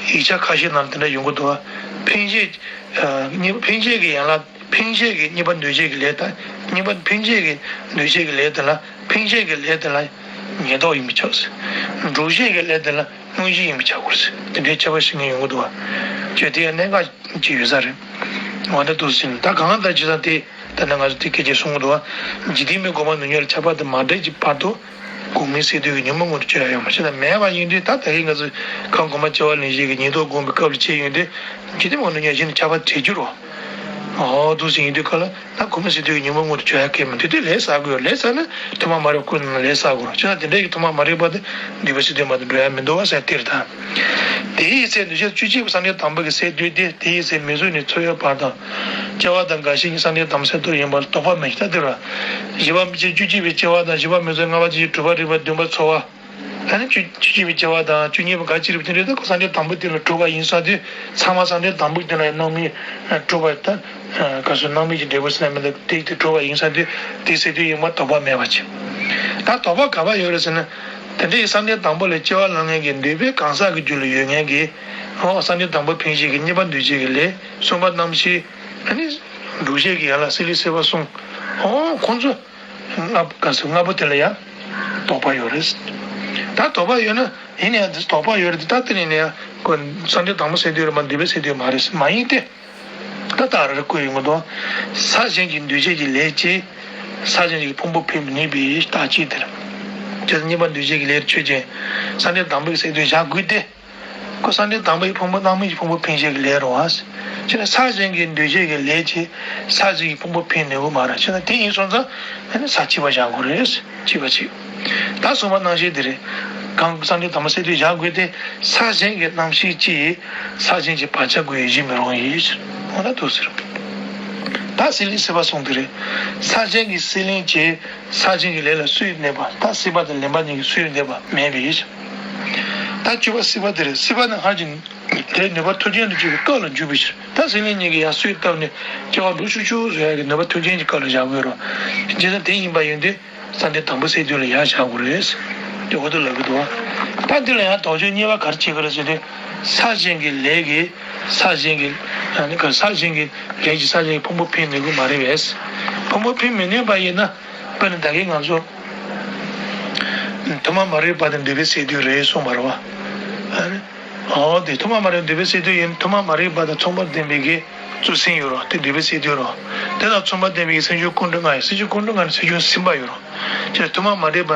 ཡིག་ཆ་ཁ་ཤས་ནང་ལ་དེ་འདྲ་ཡོང་གི་འདུག་བ། འཕེན་བྱེད། ཨ་གཉིས་པ་འཕེན་བྱེད་ཀྱི་ཡན་ལག་འཕེན་བྱེད་ཀྱི་གཉིས་པ་འདོད་བྱེད་ཀྱི་ལས་དང་གཉིས་པ་འཕེན་བྱེད་ཀྱི་འདོད་བྱེད་ཀྱི་ལས་དེ་ལ་འཕེན་བྱེད་ཀྱི་ལས་དེ་ལ་ཉེར་བསྡོགས་ཡིན་པས་ཁྱབ་ཟེར། སྒྲུབ་བྱེད་ཀྱི་ལས་དེ་ལ་དངོས་གཞི་ཡིན་པས་ཁྱབ་དགོས་ཟེར། དེ་འདྲའི་ཁྱད་པར་ཞིག་ངེས་ཡོང་གི་འདུག་བ། ཅེས་དེ་ཡང་གནད་འགག་ཅིག་ཡོད་ས་རེད། འོ་ན་འདུག་ཟེར་ན་ད་གང་ལྟར་ཇི་ལྟར་དེ། ད་ནི་ང་ཚོ་དེ་སྐད་ཅེས་གསུང་གི་འདུག་བ། འཇིག་རྟེན་པའི་གོ་འཕང་ཉོན་མོངས་ལ་ཆགས་པ་དང་མ་བྲལ་གྱི་བར་དུ། གོང་མའི་སས་བསྡུས་ཀྱི་ཉོན་མོངས་མངོན་དུ་གྱུར་ཡ་ཡོད་མ་རེད། ད་ད་གིན་ང་ཚོ་གང་གོང་མ་སྐྱེ་བ་ལེན་བྱེད་ཀྱི་ཉེར་བསྡོགས་བསྒོམས་པའི་སྐབས་ལ་བྱས་ཡོང་དུས་འཇིག་རྟེན་པའི་ཉོན་མོངས་ཉམས་ཞིབ་ནས་ཆགས་པ་བྲལ་འགྱུར་རོ། འོ་འདུག་ཟེར་ཡོང་དུས་ག་ལ་ད་གོང་མའི་སས་བསྡུས་ཀྱི་ཉོན་མོངས་མངོན་དུ་གྱུར་ཡ་གལ་མི་འདུག་དེ་ལས་བསགས་དགོས་ལས་བསགས་ན་ཐོག་མ་མ་རིག་པ་ཀུན་ནང་ལས་བསགས་དགོས་རོ། བྱས་ན་དེ་འདྲ་གི་ཐོག་མ་མ་རིག་པ་དེ་འདོད་པའི་སས་བསྡུས་མ་དང་འགྲོ་ཡ་མི་འདུག་བ་ཟེར་དེ་རེད་ད། དེའི་ཚེ་འདོད་བྱེད་བཅུ་གཅིག་པོ་བསམ་གཏན་དང་པོ་གི་སས་བསྡུས་ཏེ་དེའི་ཚེ་མིང་གཟུགས་ནས་ཚོར་བའི་བར་དང་། སྐྱེ་བ་དང་རྒ་ཤི་གཉིས་བསམ་གཏན་དང་པོའི་སས་བསྡུས་ཡིན་པར་དོགས་པ་མེད་ཀྱི་ད་དེ་ར། བཞི་པ་མི་སྐྱེ་བཅུ་གཅིག་པའི་སྐྱེ་བ་དང་བཞི་པ་མི་ཚོར་ལྔ་པ་ཅི་ཞིག་དྲུག་པ་རིག་པ་བདུན་པ་ཚོར་བ། ཨ་ནི་བཅུ་བཅུ་གཅིག་པའི་སྐྱེ་བ་དང་བཅུ་གཉིས་པ་རྒ་ཤི་རིག་པ་དེ་འདྲ་ད་ཁོ་བསམ་གཏན་དང་པོ་དེ་ལ་གྲུབ་པ་ཡིན་ས་དུས་ཚང་མ་བསམ་གཏན་དང་པོ་དེ་ལ་སྣང་མེད་གྲུབ་པ་ད་ག་སོ་སྣང་མེད་ཀྱི་འབྲས་བུ་ཟེར་ན་མི་འདུག་དེ་དེ་གྲུབ་པ་ཡིན་ས་དུས་དེ་སས་བསྡུས་ཡིན་པར་དོགས་པ་མེད་པ་ཅིག་ད་དོགས་པ་ག་པར་ཡོད་རེད་ཟེར་ན། དེ་འདྲའི་བསམ་གཏན་དང་པོ་ལས་སྐྱེ་བ་བླངས་མཁན་གྱི་འདོད་པའི་གང་ཟག་གི་རྒྱུད་ལ་ཡོད་མཁན་གྱི། ཨོ་བསམ་གཏན་དང་པོ་འཕེན་བྱེད་ཀྱི་གཉིས་པ་འདོད་བྱེད་ཀྱི་ལས་གསུམ་པ་རྣམ་ཤེས། ཨ་ནི། སྒྲུབ་བྱེད་ཀྱི་ཡན་ལག་སྲེད་ལུས་སྲེད་པ་གསུམ། ཨོ་ཁོང་ཚོ། ལྔ་ག་ཚོད་ལྔ་པོ་དེ་ལ་ཡང་དོགས་པ་ཡོད་རེད། ད་དོགས་པ་ཡོད་ན་ཡིན་ན་ཡང་དོགས་པ་ཡོད་རེད་ད་དེ་ནས་ནས་ཡང་ཁོ་བསམ་གཏན་དང་པོ་སས་བསྡུས་རེད་མ་འདོད་པའི་སས་བསྡུས་མ་རེད་མ་ཡིན་ཏེ། ད་ད་ར་རེ་བཀོད་ཡོང་གི་འདུག་ས་གཞན་གྱི་འདོད་བྱེད་ཀྱི་ལས་ཀྱིས་ས་གཞན་གྱི་ཕུང་པོ་འཕེན་མི་ནུས་པའི་རྟགས་གཅིག་དེར། ཅེས་གཉིས་པ་འདོད་བྱེད་ཀྱི་ལས་ཆོས་ཅན། བསམ་གཏན་དང་པོའི་སས་བསྡུས་བཞག་དགོས་ཏེ། ཁོ་བསམ་གཏན་དང་པོའི་ཕུང་པོ་སྣང་མེད་ཀྱི་ཕུང་པོ་འཕེན་བྱེད་ཀྱི་ལས་རེད་བ། ཅེས་ན་ས་གཞན་གྱི་འདོད་བྱེད་ཀྱི་ལས་ཀྱིས་ས་གཞན་གྱི་ཕུང་པོ་འཕེན་ནུས་པ་མ་རེད། ཅེས་ན་དེ་ཡིན་སོང་ཙང་ཨ་ནི་ས་གཅིག་པ་བཞག་དགོས་རེད། གཅིག་པ་གཅིག་ད་གསུམ་པ་རྣམ་ཤེས་དེ་རེད། གང་བསམ་གཏན་དང་པོ་སས་བསྡུས་བཞག་དགོས་ཏེ་ས་གཞན་གྱི་རྣམ་ཤེས་ཀྱིས་ས་གཞན་གྱི་བག་ཆགས་ཀུན་གཞིག་མི་རུང་ཡིན། འོ་ན་འདུག་ཟེར། ད་སྲེད་ལེན་སྲིད་པ་གསུངས་དེ་རེད། ས་ཆེན་གྱི་སྲེད་ལེན་བྱས། ས་ཆེན་གྱི་ལས་ལ་སུས་གནོད་པ། ད་སྲིད་པ་དང་ལེན་པ་གཉིས་ཀྱིས་སུས་གནོད་པ་མེད་པའི་ཕྱིར། ད་བཅུ་པ་སྲིད་པ་དེ་རེད། སྲིད་པ་ནི་སྔར་གྱི་དེའི་ནུས་པ་མཐུན་རྐྱེན་དུ་གྱུར་པའི་སྐབས་ལ་འཇུག་པའི་ཕྱིར། ད་སྲེད་ལེན་གཉིས་ཀྱིས་ཡང་སུས་བཏབ་ནས་སྐྱེ་བ་འགྲོ་ཆུག་ཆུག་བཟོ་ཡག་གི་ནུས་པ་མཐུན་རྐྱེན་གྱི་སྐབས་ལ་བཞག་དགོས་རོ། བྱས་ཙང་དེ་ཡིན་པ་ཡིན་དུས། ས་མཐའི་དང་པོ་སྲིད་དོན་ལ་ཡར་བཞག་དགོས་རེད། དེ་འོ་དེ་ལབ་ཀྱི་འདུག་བ། ད་འདི་ལ་ཡང་དོགས་གཅོད་གཉིས་པ་ག་རེ་བྱེད་ཀྱི་རེད་ཟེར་དུས། ས་ཆེན་གྱི་ལས་ཀྱིས་ས་ཆེན་གྱི། ཨ་ནི་ག་ས་ཆེན་གྱི་ལས་ཀྱིས་ས་ཆེན་གྱི་ཕུང་པོ་འཕེན་ནུས་ཀྱི་མ་རེད་པས། ཕུང་པོ་འཕེན་མི་ནུས་པ་ཡིན་ན། དཔེར་ན་ད་གིན་ང་ཚོ་ཐོག་མ་མ་རིག་པ་དང་འདུས་པའི་སྲིད་དོན་རེད་གསུངས་པ་རེད་བ། ཨ་ནི། འོ་དེ་ཐོག་མ་མ་རིག་འདུས་པའི་སྲིད་དོན་ཡིན། ཐོག་མ་མ་རིག་པ་དང་མཚུངས་པར་ལྡན་པའི་གི་གཙོ་སེམས་ཡོད་རེད། དེ་འདུས་པའི་སྲིད་དོན་རེད། དེ་དང་མཚུངས་པར་ལྡན་པའི་གི་སེམས་བྱུང་ཀུན་འབྱུང་ལྔ་ཡོད། སེམས་བྱུང་ཀུན་འབྱུང་ལྔ་ནི་སེམས་བྱུང་སེམས་པ་ཡོད་རེད། ཅེས་ཐོག་མ་མ་རིག་པ་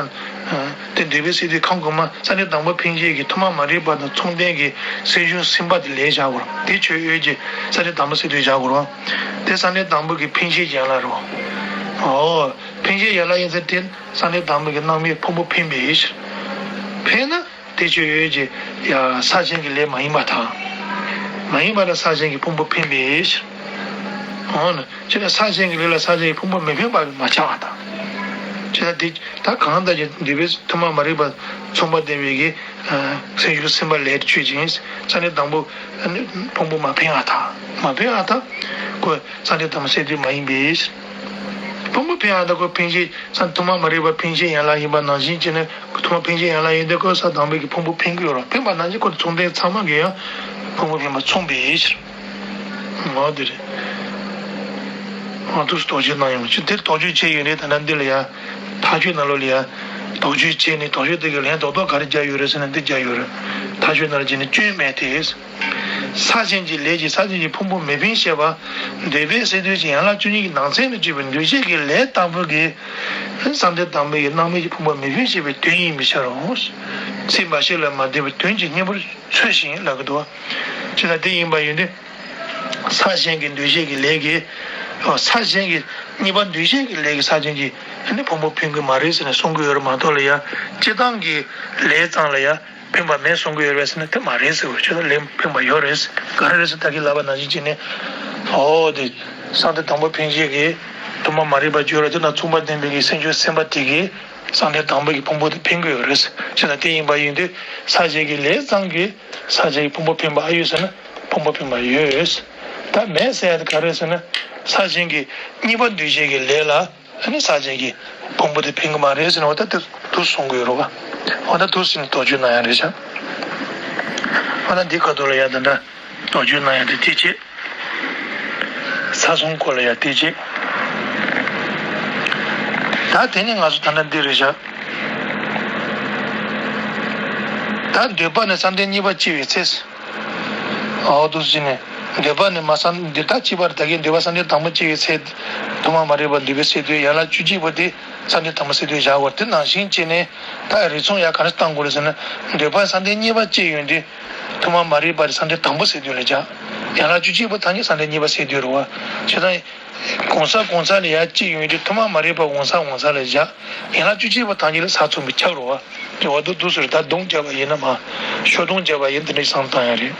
དེ་འདུས་པའི་སྲིད་དོན་ཁམས་གོང་མ་ས་མཐའི་དང་པོ་འཕེན་བྱེད་ཀྱི་ཐོག་མ་མ་རིག་པ་དང་མཚུངས་ལྡན་གྱི་སེམས་བྱུང་སེམས་པ་དེ་ལས་བཞག་དགོས་རེད། དེ་ཆོས་དབྱིངས་ཀྱི་ས་མཐའི་དང་པོ་སྲིད་དོན་བཞག་དགོས་རེད། དེ་ས་མཐའི་དང་པོ་གི་འཕེན་བྱེད་ཀྱི་ཡན་ལག་རེད། འོ། འཕེན་བྱེད་ཡན་ལག་ཡིན་ཚེ་དེ་ས་མཐའི་དང་པོ་གི་སྣང་མེད་ཕུང་པོ་འཕེན་པའི་ཕྱིར། འཕེན་ན། དེ་ཆོས་དབྱིངས་ཀྱི་ཡ་ས་ཆེན་གྱི་ལས་མ་ཡིན་པར་ཐལ། མ་ཡིན་པར་ཐལ། ས་ཆེན་གྱི་ཕུང་པོ་འཕེན་པའི་ཕྱིར། འོ་ན། ཅེས་ན་ས་ཆེན་གྱི་ལས་ལ་ས་ཆེན་གྱི་ཕུང་པོ་མི་འཕེན་པ་མ་ཆགས་པར་ཐལ། ཅེས་ན་དེ་ད་གང་ལྟར་གྱི་འདུས་པའི་ཐོག་མ་མ་རིག་པ་མཚུངས་པ་ལྡན་པའི་གི་སེམས་བྱུང་སེམས་པ་ལས་ཆོས་ཅན། ས་མཐའི་དང་པོ་ཕུང་པོ་མ་འཕེན་པར་ཐལ། མ་འཕེན་པར་ཐལ། ཁོ་ས་མཐའི་དང་པོ་སྲིད་དོན་མ་ཡིན་པའི་ཕྱིར། ཕུང་པོ་འཕེན་པར་ཐལ། ཁོ་འཕེན་བྱེད་ས་ཐོག་མ་མ་རིག་པ་འཕེན་བྱེད་ཡན་ལག་ཡིན་པ་ནང་བཞིན་བྱས་ནས། ཐོག་མ་འཕེན་བྱེད་ཡན་ལག་ཡིན་དུས་ཁོ་ས་དང་པོའི་གི་ཕུང་པོ་འཕེན་གྱི་ཡོད་རེད། འཕེན་པ་ནང་བཞིན་ཁོ་མཚུངས་ལྡན་ཚང་མ་གི་ཡང་ཕུང་པོ་འཕེན་པ་མཚུངས་པའི་ཕྱིར། འོ་དེ་རེད། འོ་དུས་སུ་དོགས་གཅོད་གནང་ཡོང་། ཅི་དེར་དོགས་གཅོད་བྱས་ཡོད་རེད། ད་ལྟ་འདི་ལ་ཡ། ཐག་གཅོད་ནང་ལོགས་ལ་ཡ། དོགས་གཅོད་བྱས་ནས་དོགས་གཅོད་དེ་གི་ལན་རྡོག་རྡོག་ག་རེ་རྒྱག་ཡོད་རེད་ཟེར་ན་འདི་རྒྱག་ཡོད་རེད། ཐག་གཅོད་ནང་ལ་བྱས་ནས་སྐྱོན་མེད་དེ། ས་ཆེན་གྱི་ལས་ཀྱིས་ས་ཆེན་གྱི་ཕུང་པོ་མི་འཕེན་ཞེས་པ། འདུས་པའི་སྲིད་དོན་གྱི་ཡན་ལག་བཅུ་གཉིས་ཀྱི་ནང་ཚན་དུ་གྱུར་པའི་འདུས་བྱས་ཀྱི་ལས་ལྟ་བུ་གིས། ས་མཐའི་དང་པོའི་སྣང་མེད་ཀྱི་ཕུང་པོ་མི་འཕེན་ཞེས་པའི་དོན་ཡིན་པའི་ཕྱིར་རོ། ཚིག་འབའ་ཞིག་ལ་མ་བརྟེན་པའི་དོན་གྱི་སྙིང་པོར་ཚུལ་བཞིན་ལབ་ཀྱི་འདུག་བ། ཅེས་ན་དེ་ཡིན་པ་ཡིན་ཏེ། ས་ཆེན་གྱི་འདུས་བྱས་ཀྱི་ལས་ཀྱིས། ས་ཆེན་གྱི་གཉིས་པ་འདུས་བྱས་ཀྱི་ལས་ཀྱིས་ས་ཆེན་གྱི་ནི་ཕུང་པོ་འཕེན་གྱི་མ་རེད་ཟེར་ནས་གསུང་གི་ཡོད་རེད་མ་གཏོགས་ལ་ཡ། སྤྱིར་བཏང་གི་ལས་ཙམ་ལ་ཡ། འཕེན་པ་མེད་གསུང་གི་ཡོད་རེད་ཟེར་ན་དེ་མ་རེད་ཟེར་བ། ཅི་ལྟར་ལས་འཕེན་པ་ཡོད་རེད། ག་རེ་རེད་ཟེར་ད་གིན་ལབ་པ་ནང་བཞིན་བྱས་ནས། འོ་དེ། ས་མཐའི་དང་པོ་འཕེན་བྱེད་ཀྱི་ཐོག་མ་མ་རིག་པ་བརྗོད་ར་དེ་དང་མཚུངས་པ་ལྡན་པའི་གི་སེམས་བྱུང་སེམས་པ་དེ་གིས་ས་མཐའི་དང་པོ་གི་ཕུང་པོ་དེ་འཕེན་གྱི་ཡོད་རེད། ཅེས་ན་དེ་ཡིན་པ་ཡིན་དུས་ས་ཆེན་གྱི་ལས་ཙམ་གྱིས་ས་ཆེན་གྱི་ཕུང་པོ་འཕེན་པ་ཨ་ཡོད་ཟེར་ན་ཕུང་པོ་འཕེན་པ་ཡོད། ད་མེད་ཟེར་ཡ་དེ་ག་རེ་ཟེར་ན། ས་ཆེན་གྱི་གཉིས་པ་འདུས་བྱས་ཀྱི་ལས་ལ། ཨ་ནི་ས་ཆེན་གྱི་ཕུང་པོ་དེ་འཕེན་གྱི་མ་རེད་ཟེར་ན། འོ་ད་དེ་དུ་གསུང་གི་ཡོད་རེད་བ། འོ་ད་དུ་ཟེར་ནས་དོགས་གཅོད་གནང་ཡ་རེད་ཤག་འོ་ད་འདི་ཁ་ཐུག་ལ་ཡ་ད་འདྲ་དོགས་གཅོད་གནང་ཡ་དེ་དེ་བྱེད། ས་གསུམ་སྐོར་ལ་ཡ་དེ་བྱེད། ད་དེ་ནི་ང་ཚོ་ད་འདྲ་འདི་རེད་ཤག་ད་འདོད་པ་ནི་བསམ་གཏན་གཉིས་པ་སྐྱེ་བའི་ཚེ། འོ་དུ་ཟེར་ནས། འདོད་པ་ནི་མ་བསམ་འདི་ལྟར་གཅིག་པར་ད་གིན་འདོད་པ་བསམ་གཏན་དང་པོ་སྐྱེ་བའི་ཚེ། ཐོག་མ་མ་རིག་པ་འདུས་པའི་སྲིད་དོན་ཡན་ལག་བཅུ་གཅིག་པོ་དེ་བསམ་གཏན་དང་པོ་སྲིད་དོན་བཞག་པར་དེ་ནང་བཞིན་བྱས་ནས་ད་རིགས་མཚུངས་ཡང་ག་རེ་བཏང་དགོས་རེད་ཟེར་ན། འདོད་པ་བསམ་གཏན་གཉིས་པ་སྐྱེ་ཡོང་དུས་ཐོག་མ་མ་རིག་པ་དེ་བསམ་གཏན་དང་པོ་སྲིད་དོན་ལ་བཞག་ཡན་ལག་བཅུ་གཅིག་པོ་ཐམས་ཅད་བསམ་གཏན་གཉིས་པ་སྲིད་དོན་རེད་བ། བྱས་ཙང་། གོང་ས་གོང་ས་ལ་ཡར་སྐྱེ་ཡོང་དུས་ཐོག་མ་མ་རིག་པ་གོང་ས་གོང་ས་ལ་བཞག་ཡན་ལག་བཅུ་གཅིག་པོ་ཐམས་ཅད་ལ་ས་མཚུངས་པའི་ཁྱབ་རེད་བ། འོ་དུ་དུ་ཟེར་ད་རྡུང་བརྒྱབ་པ་ཡིན་ན་མ། ཤོ་རྡུང་བརྒྱབ་པ་ཡིན་དེ་འདྲ་བསམ་བཏང་ཡ་རེད།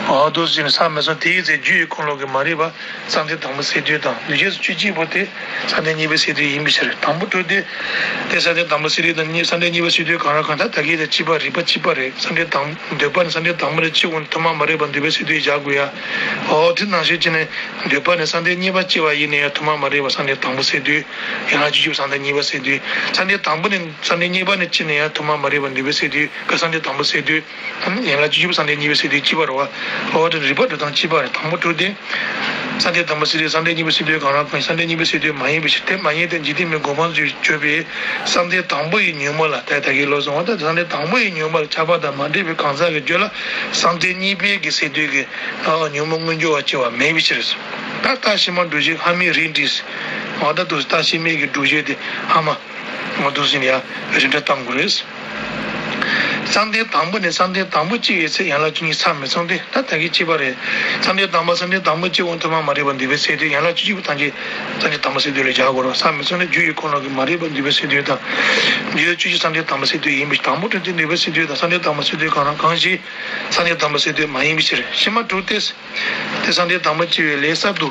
འོ་དུ་ཟེར་ནས་ས་མེད་སོང་དེའི་ཚེ་རྒྱུ་ཡི་ཁོངས་ལོགས་ཀྱི་མ་རིག་པ་བསམ་གཏན་དང་པོ་སྲིད་དོན་དང་འདུས་བྱས་སུ་བཅུ་གཅིག་པོ་དེ་བསམ་གཏན་གཉིས་པའི་སྲིད་དོན་ཡིན་པའི་ཕྱིར། དང་པོ་དྲུག་དེ། དེ་བསམ་གཏན་དང་པོ་སྲིད་དོན་དང་གཉིས་བསམ་གཏན་གཉིས་པའི་སྲིད་དོན་གང་རུང་གང་ལྟར་ད་གིན་དེ་གཅིག་པ་རིགས་པ་གཅིག་པ་རེད། བསམ་གཏན་དང་འདོད་པ་ནི་བསམ་གཏན་དང་པོ་ནས་གཅིག་འོང་ཐོག་མ་མ་རིག་པ་འདུས་པའི་སྲིད་དོན་བཞག་དགོས་ཡ། འོ་དེ་ནང་བཞིན་བྱས་ནས་འདོད་པ་ནི་བསམ་གཏན་གཉིས་པ་སྐྱེ་བ་ཡིན་ན་ཡང་ཐོག་མ་མ་རིག་པ་བསམ་གཏན་དང་པོ་སྲིད་དོན། ཡན་ལག་བཅུ་གཅིག་པོ་བསམ་གཏན་གཉིས་པ་སྲིད་དོན། བསམ་གཏན་དང་པོ་ནས་བསམ་གཏན་གཉིས་པ་ནས་སྐྱེས་ན་ཡང་ཐོག་མ་མ་རིག་པ་འདུས་པའི་སྲིད་དོན་ག་བསམ་གཏན་དང་པོ་སྲིད་དོན། ཡན་ལག་བཅུ་གཅིག་པོ་བསམ་གཏན་གཉིས་པའི་སྲིད་དོན་གཅིག་པ་རེད་བ། འོ་དེ་རིགས་པ་དྲུག་དང་གཅིག་པ་རེད། དང་པོ་དྲུག་དེ། བསམ་གཏན་དང་པོ་སྲིད་དོན་བསམ་གཏན་གཉིས་པའི་སྲིད་དོན་གང་རུང་གང་ཡིན་བསམ་གཏན་གཉིས་པའི་སྲིད་དོན་མ་ཡིན་པའི་ཕྱིར། དེ་མ་ཡིན་ཏེ་འཇིག་རྟེན་མའི་གོ་འཕང་ཚུལ་བརྗོད་པའི་བསམ་གཏན་དང་པོ་ཡི་ཉོན་མོངས་ལ་ད་ད་གིན་ལོ་སོང་བ་ད་བསམ་གཏན་དང་པོ་ཡི་ཉོན་མོངས་ལ་ཆགས་པ་དང་མ་འདྲེས་པའི་གང་ཟག་གི་རྒྱུད་ལ་བསམ་གཏན་གཉིས་པའི་གི་སྲིད་དོན་གྱི་ཉོན་མོངས་མངོན་གྱུར་བ་སྐྱེ་བ་མེད་པའི་ཕྱིར། ད་ལྟ་ཕྱི་མ་སྒྲུབ་བྱེད་ལྷ་མིའི་རིགས་འགྲིགས། འོ་ད་དུ་ལྟ་ཕྱི་མའི་གི་སྒྲུབ་བྱེད་དེ་ཧ་མ། འོ་དུ་ཟིན་ཡ་རིན་བྲལ་བཏང་དགོས་རེད། བསམ་གཏན་དང་པོ་ནས་བསམ་གཏན་དང་པོ་སྐྱེ་བའི་ཚེ་ཡན་ལག་བཅུ་གཉིས་ས་མི་ཚང་སྟེ་ད་ད་གིན་གཅིག་པ་རེད། བསམ་གཏན་དང་པོ་བསམ་གཏན་དང་པོ་སྐྱེ་འོང་ཐོག་མ་མ་རིག་པ་འདུས་པའི་སྲིད་དོན་ཡན་ལག་བཅུ་གཅིག་པོ་ཐམས་ཅད་བསམ་གཏན་དང་པོ་སྲིད་དོན་ལ་བཞག་དགོས་རེད། ས་མི་ཚང་ནས་རྒྱུ་ཡི་ཁོངས་ལོགས་ཀྱི་མ་རིག་པ་འདུས་པའི་སྲིད་དོན་དང་། འདུས་བྱས་བཅུ་གཅིག་བསམ་གཏན་དང་པོ་སྲིད་དོན་ཡིན་པའི་དང་པོ་དྲུག་དེ་འདུས་པའི་སྲིད་དོན་དང་བསམ་གཏན་དང་པོ་སྲིད་དོན་གང་རུང་གང་ཞིག་བསམ་གཏན་དང་པོ་སྲིད་དོན་མ་ཡིན་པའི་ཕྱིར། ཕྱི་མ་དྲུག་སྟེ། དེ་བསམ་གཏན་དང་པོ་སྐྱེ་བའི་ལས་གསར་དུ།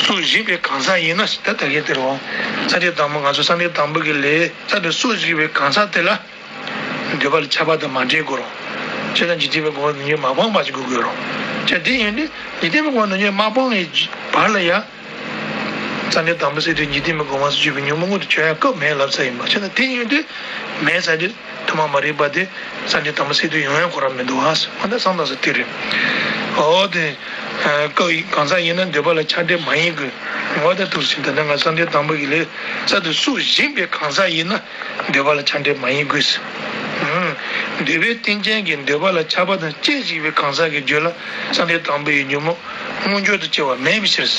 སུ་བཞེད་པའི་གང་ཟག་ཡིན་ན་ཟེར། ད་ད་གིན་དེ་རེད་བ། བསམ་གཏན་དང་པོ། ང་ཚོ་བསམ་གཏན་དང་པོ་གི་ལས་རྩ་དེ་སུ་བཞེད་པའི་གང་ཟག་དེ་ལ་འདོད་པ་ལ་ཆགས་པ་དང་མ་འདྲེས་དགོས་རེད། བྱས་ཙང་འཇིག་རྟེན་པའི་སྒོ་ནས་ནམ་རྒྱུན་མ་སྤངས་པ་ཞིག་དགོས་ཀྱི་ཡོད་རེད། བྱས་དེ་ཡིན་དུས་འཇིག་རྟེན་པའི་སྒོ་ནས་ནམ་རྒྱུན་མ་སྤངས་པའི་བར་ལ་ཡང་བསམ་གཏན་དང་པོ་ཟེར་དུས་འཇིག་རྟེན་པའི་སྒོ་ནས་སྤྱོད་པའི་ཉོན་མོངས་ཀུན་ཏུ་སྤྱོད་ཡ་སྐབས་མེད་ལབ་ས་ཡིན་པ། བྱས་ཙང་དེ་ཡིན་དུས་མེད་ཟེར་དུས་ཐོག་མ་མ་རིག་པ་དེ་བསམ་གཏན་དང་པོ་ཟེར་དུས་ཡོང་ཡ་ཁོ་རང་མི་འདུག་ཨ། འོ་ད་བསམ་དང་ཟེར་དེ་རེད། འོ་དེ། སྐབས་ཡིན་གང་ཟག་ཡིན་ན་འདོད་པ་ལ་ཆགས་བྲལ་མ་ཡིན་དགོས། འོ་ད་ཐུགས་ཟིན། ད་ནི་ང་བསམ་གཏན་དང་པོ་གི་ལས་རྩ་དེ་སུ་བཞེད་པའི་གང་ཟག་ཡིན་ན་འདོད་པ་ལ་ཆགས་བྲལ་མ་ཡིན་དགོས། འདོད་པའི་རྟེན་ཅན་གྱི་འདོད་པ་ལ་ཆགས་པ་དང་བཅས་བཞེད་པའི་གང་ཟག་གི་རྒྱུད་ལ་བསམ་གཏན་དང་པོ་ཡི་ཉོན་མོངས་མངོན་གྱུར་དུ་སྐྱེ་བ་མེད་པའི་ཕྱིར།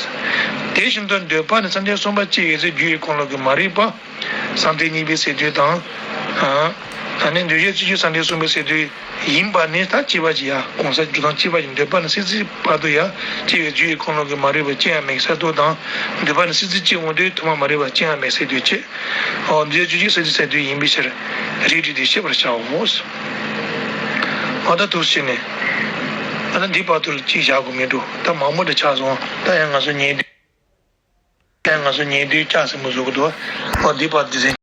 དེ་བཞིན་དུ་འདོད་པ་ནི་བསམ་གཏན་གསུམ་པ་སྐྱེ་བའི་ཚེ་རྒྱུ་ཡི་ཁུངས་ལུགས་ཀྱི་མ་རིག་པ། བསམ་གཏན་གཉིས་པའི་ཟེར་དུས་དང་། ཨ་ནི་འདོད་བྱའི་རྩིས་རྒྱུད་བསམ་གཏན་གསུམ་པའི་ཟེར་དུས་ཡིན་པ་ནི་ད་སྐྱེས་པ་ཅིག་ཡ། གང་ཟག་འགྲོ་སྟངས་སྐྱེས་པ་ཡི་འདོད་པ་ནི་སྲིད་རྩེའི་བར་དུ་ཡ་སྐྱེ་བའི་རྒྱུ་ཡི་ཁུངས་ལུགས་ཀྱི་མ་རིག་པ་ཅི་ཡང་མེད་ཟེར་དུས་དང་། འདོད་པ་ནི་སྲིད་རྩེ་སྐྱེ་འོང་དུས་ཐོག་མ་མ་རིག་པ་ཅི་ཡང་མེད་ཟེར་དུས་ཅི། འོ་འདོད་བྱའི་རྩིས་རྒྱུད་ཟེར་དུས་ཡིན་པའི་ཕྱིར་རིགས་དྲུག་དེ་ཤེས་པར་བྱའོ། འོ་ད་ཐུགས་ཟིན་ནས། ཨ་ད་འདི་བར་དུ་ལ་ཅིག་བཞག་དགོས་མི་འདུག་ད་མང་པོ་འདྲ་ཆགས་སོང་། ད་ཡང་ང་ཚོ་ཉལ་དུས། ཡང་ང་ཚོ་ཉལ་དུས་ལྕགས་སྲིན་པོ་བཟོ་གི་འདུག་འོ་འདི་བར་དུ་ཟིན།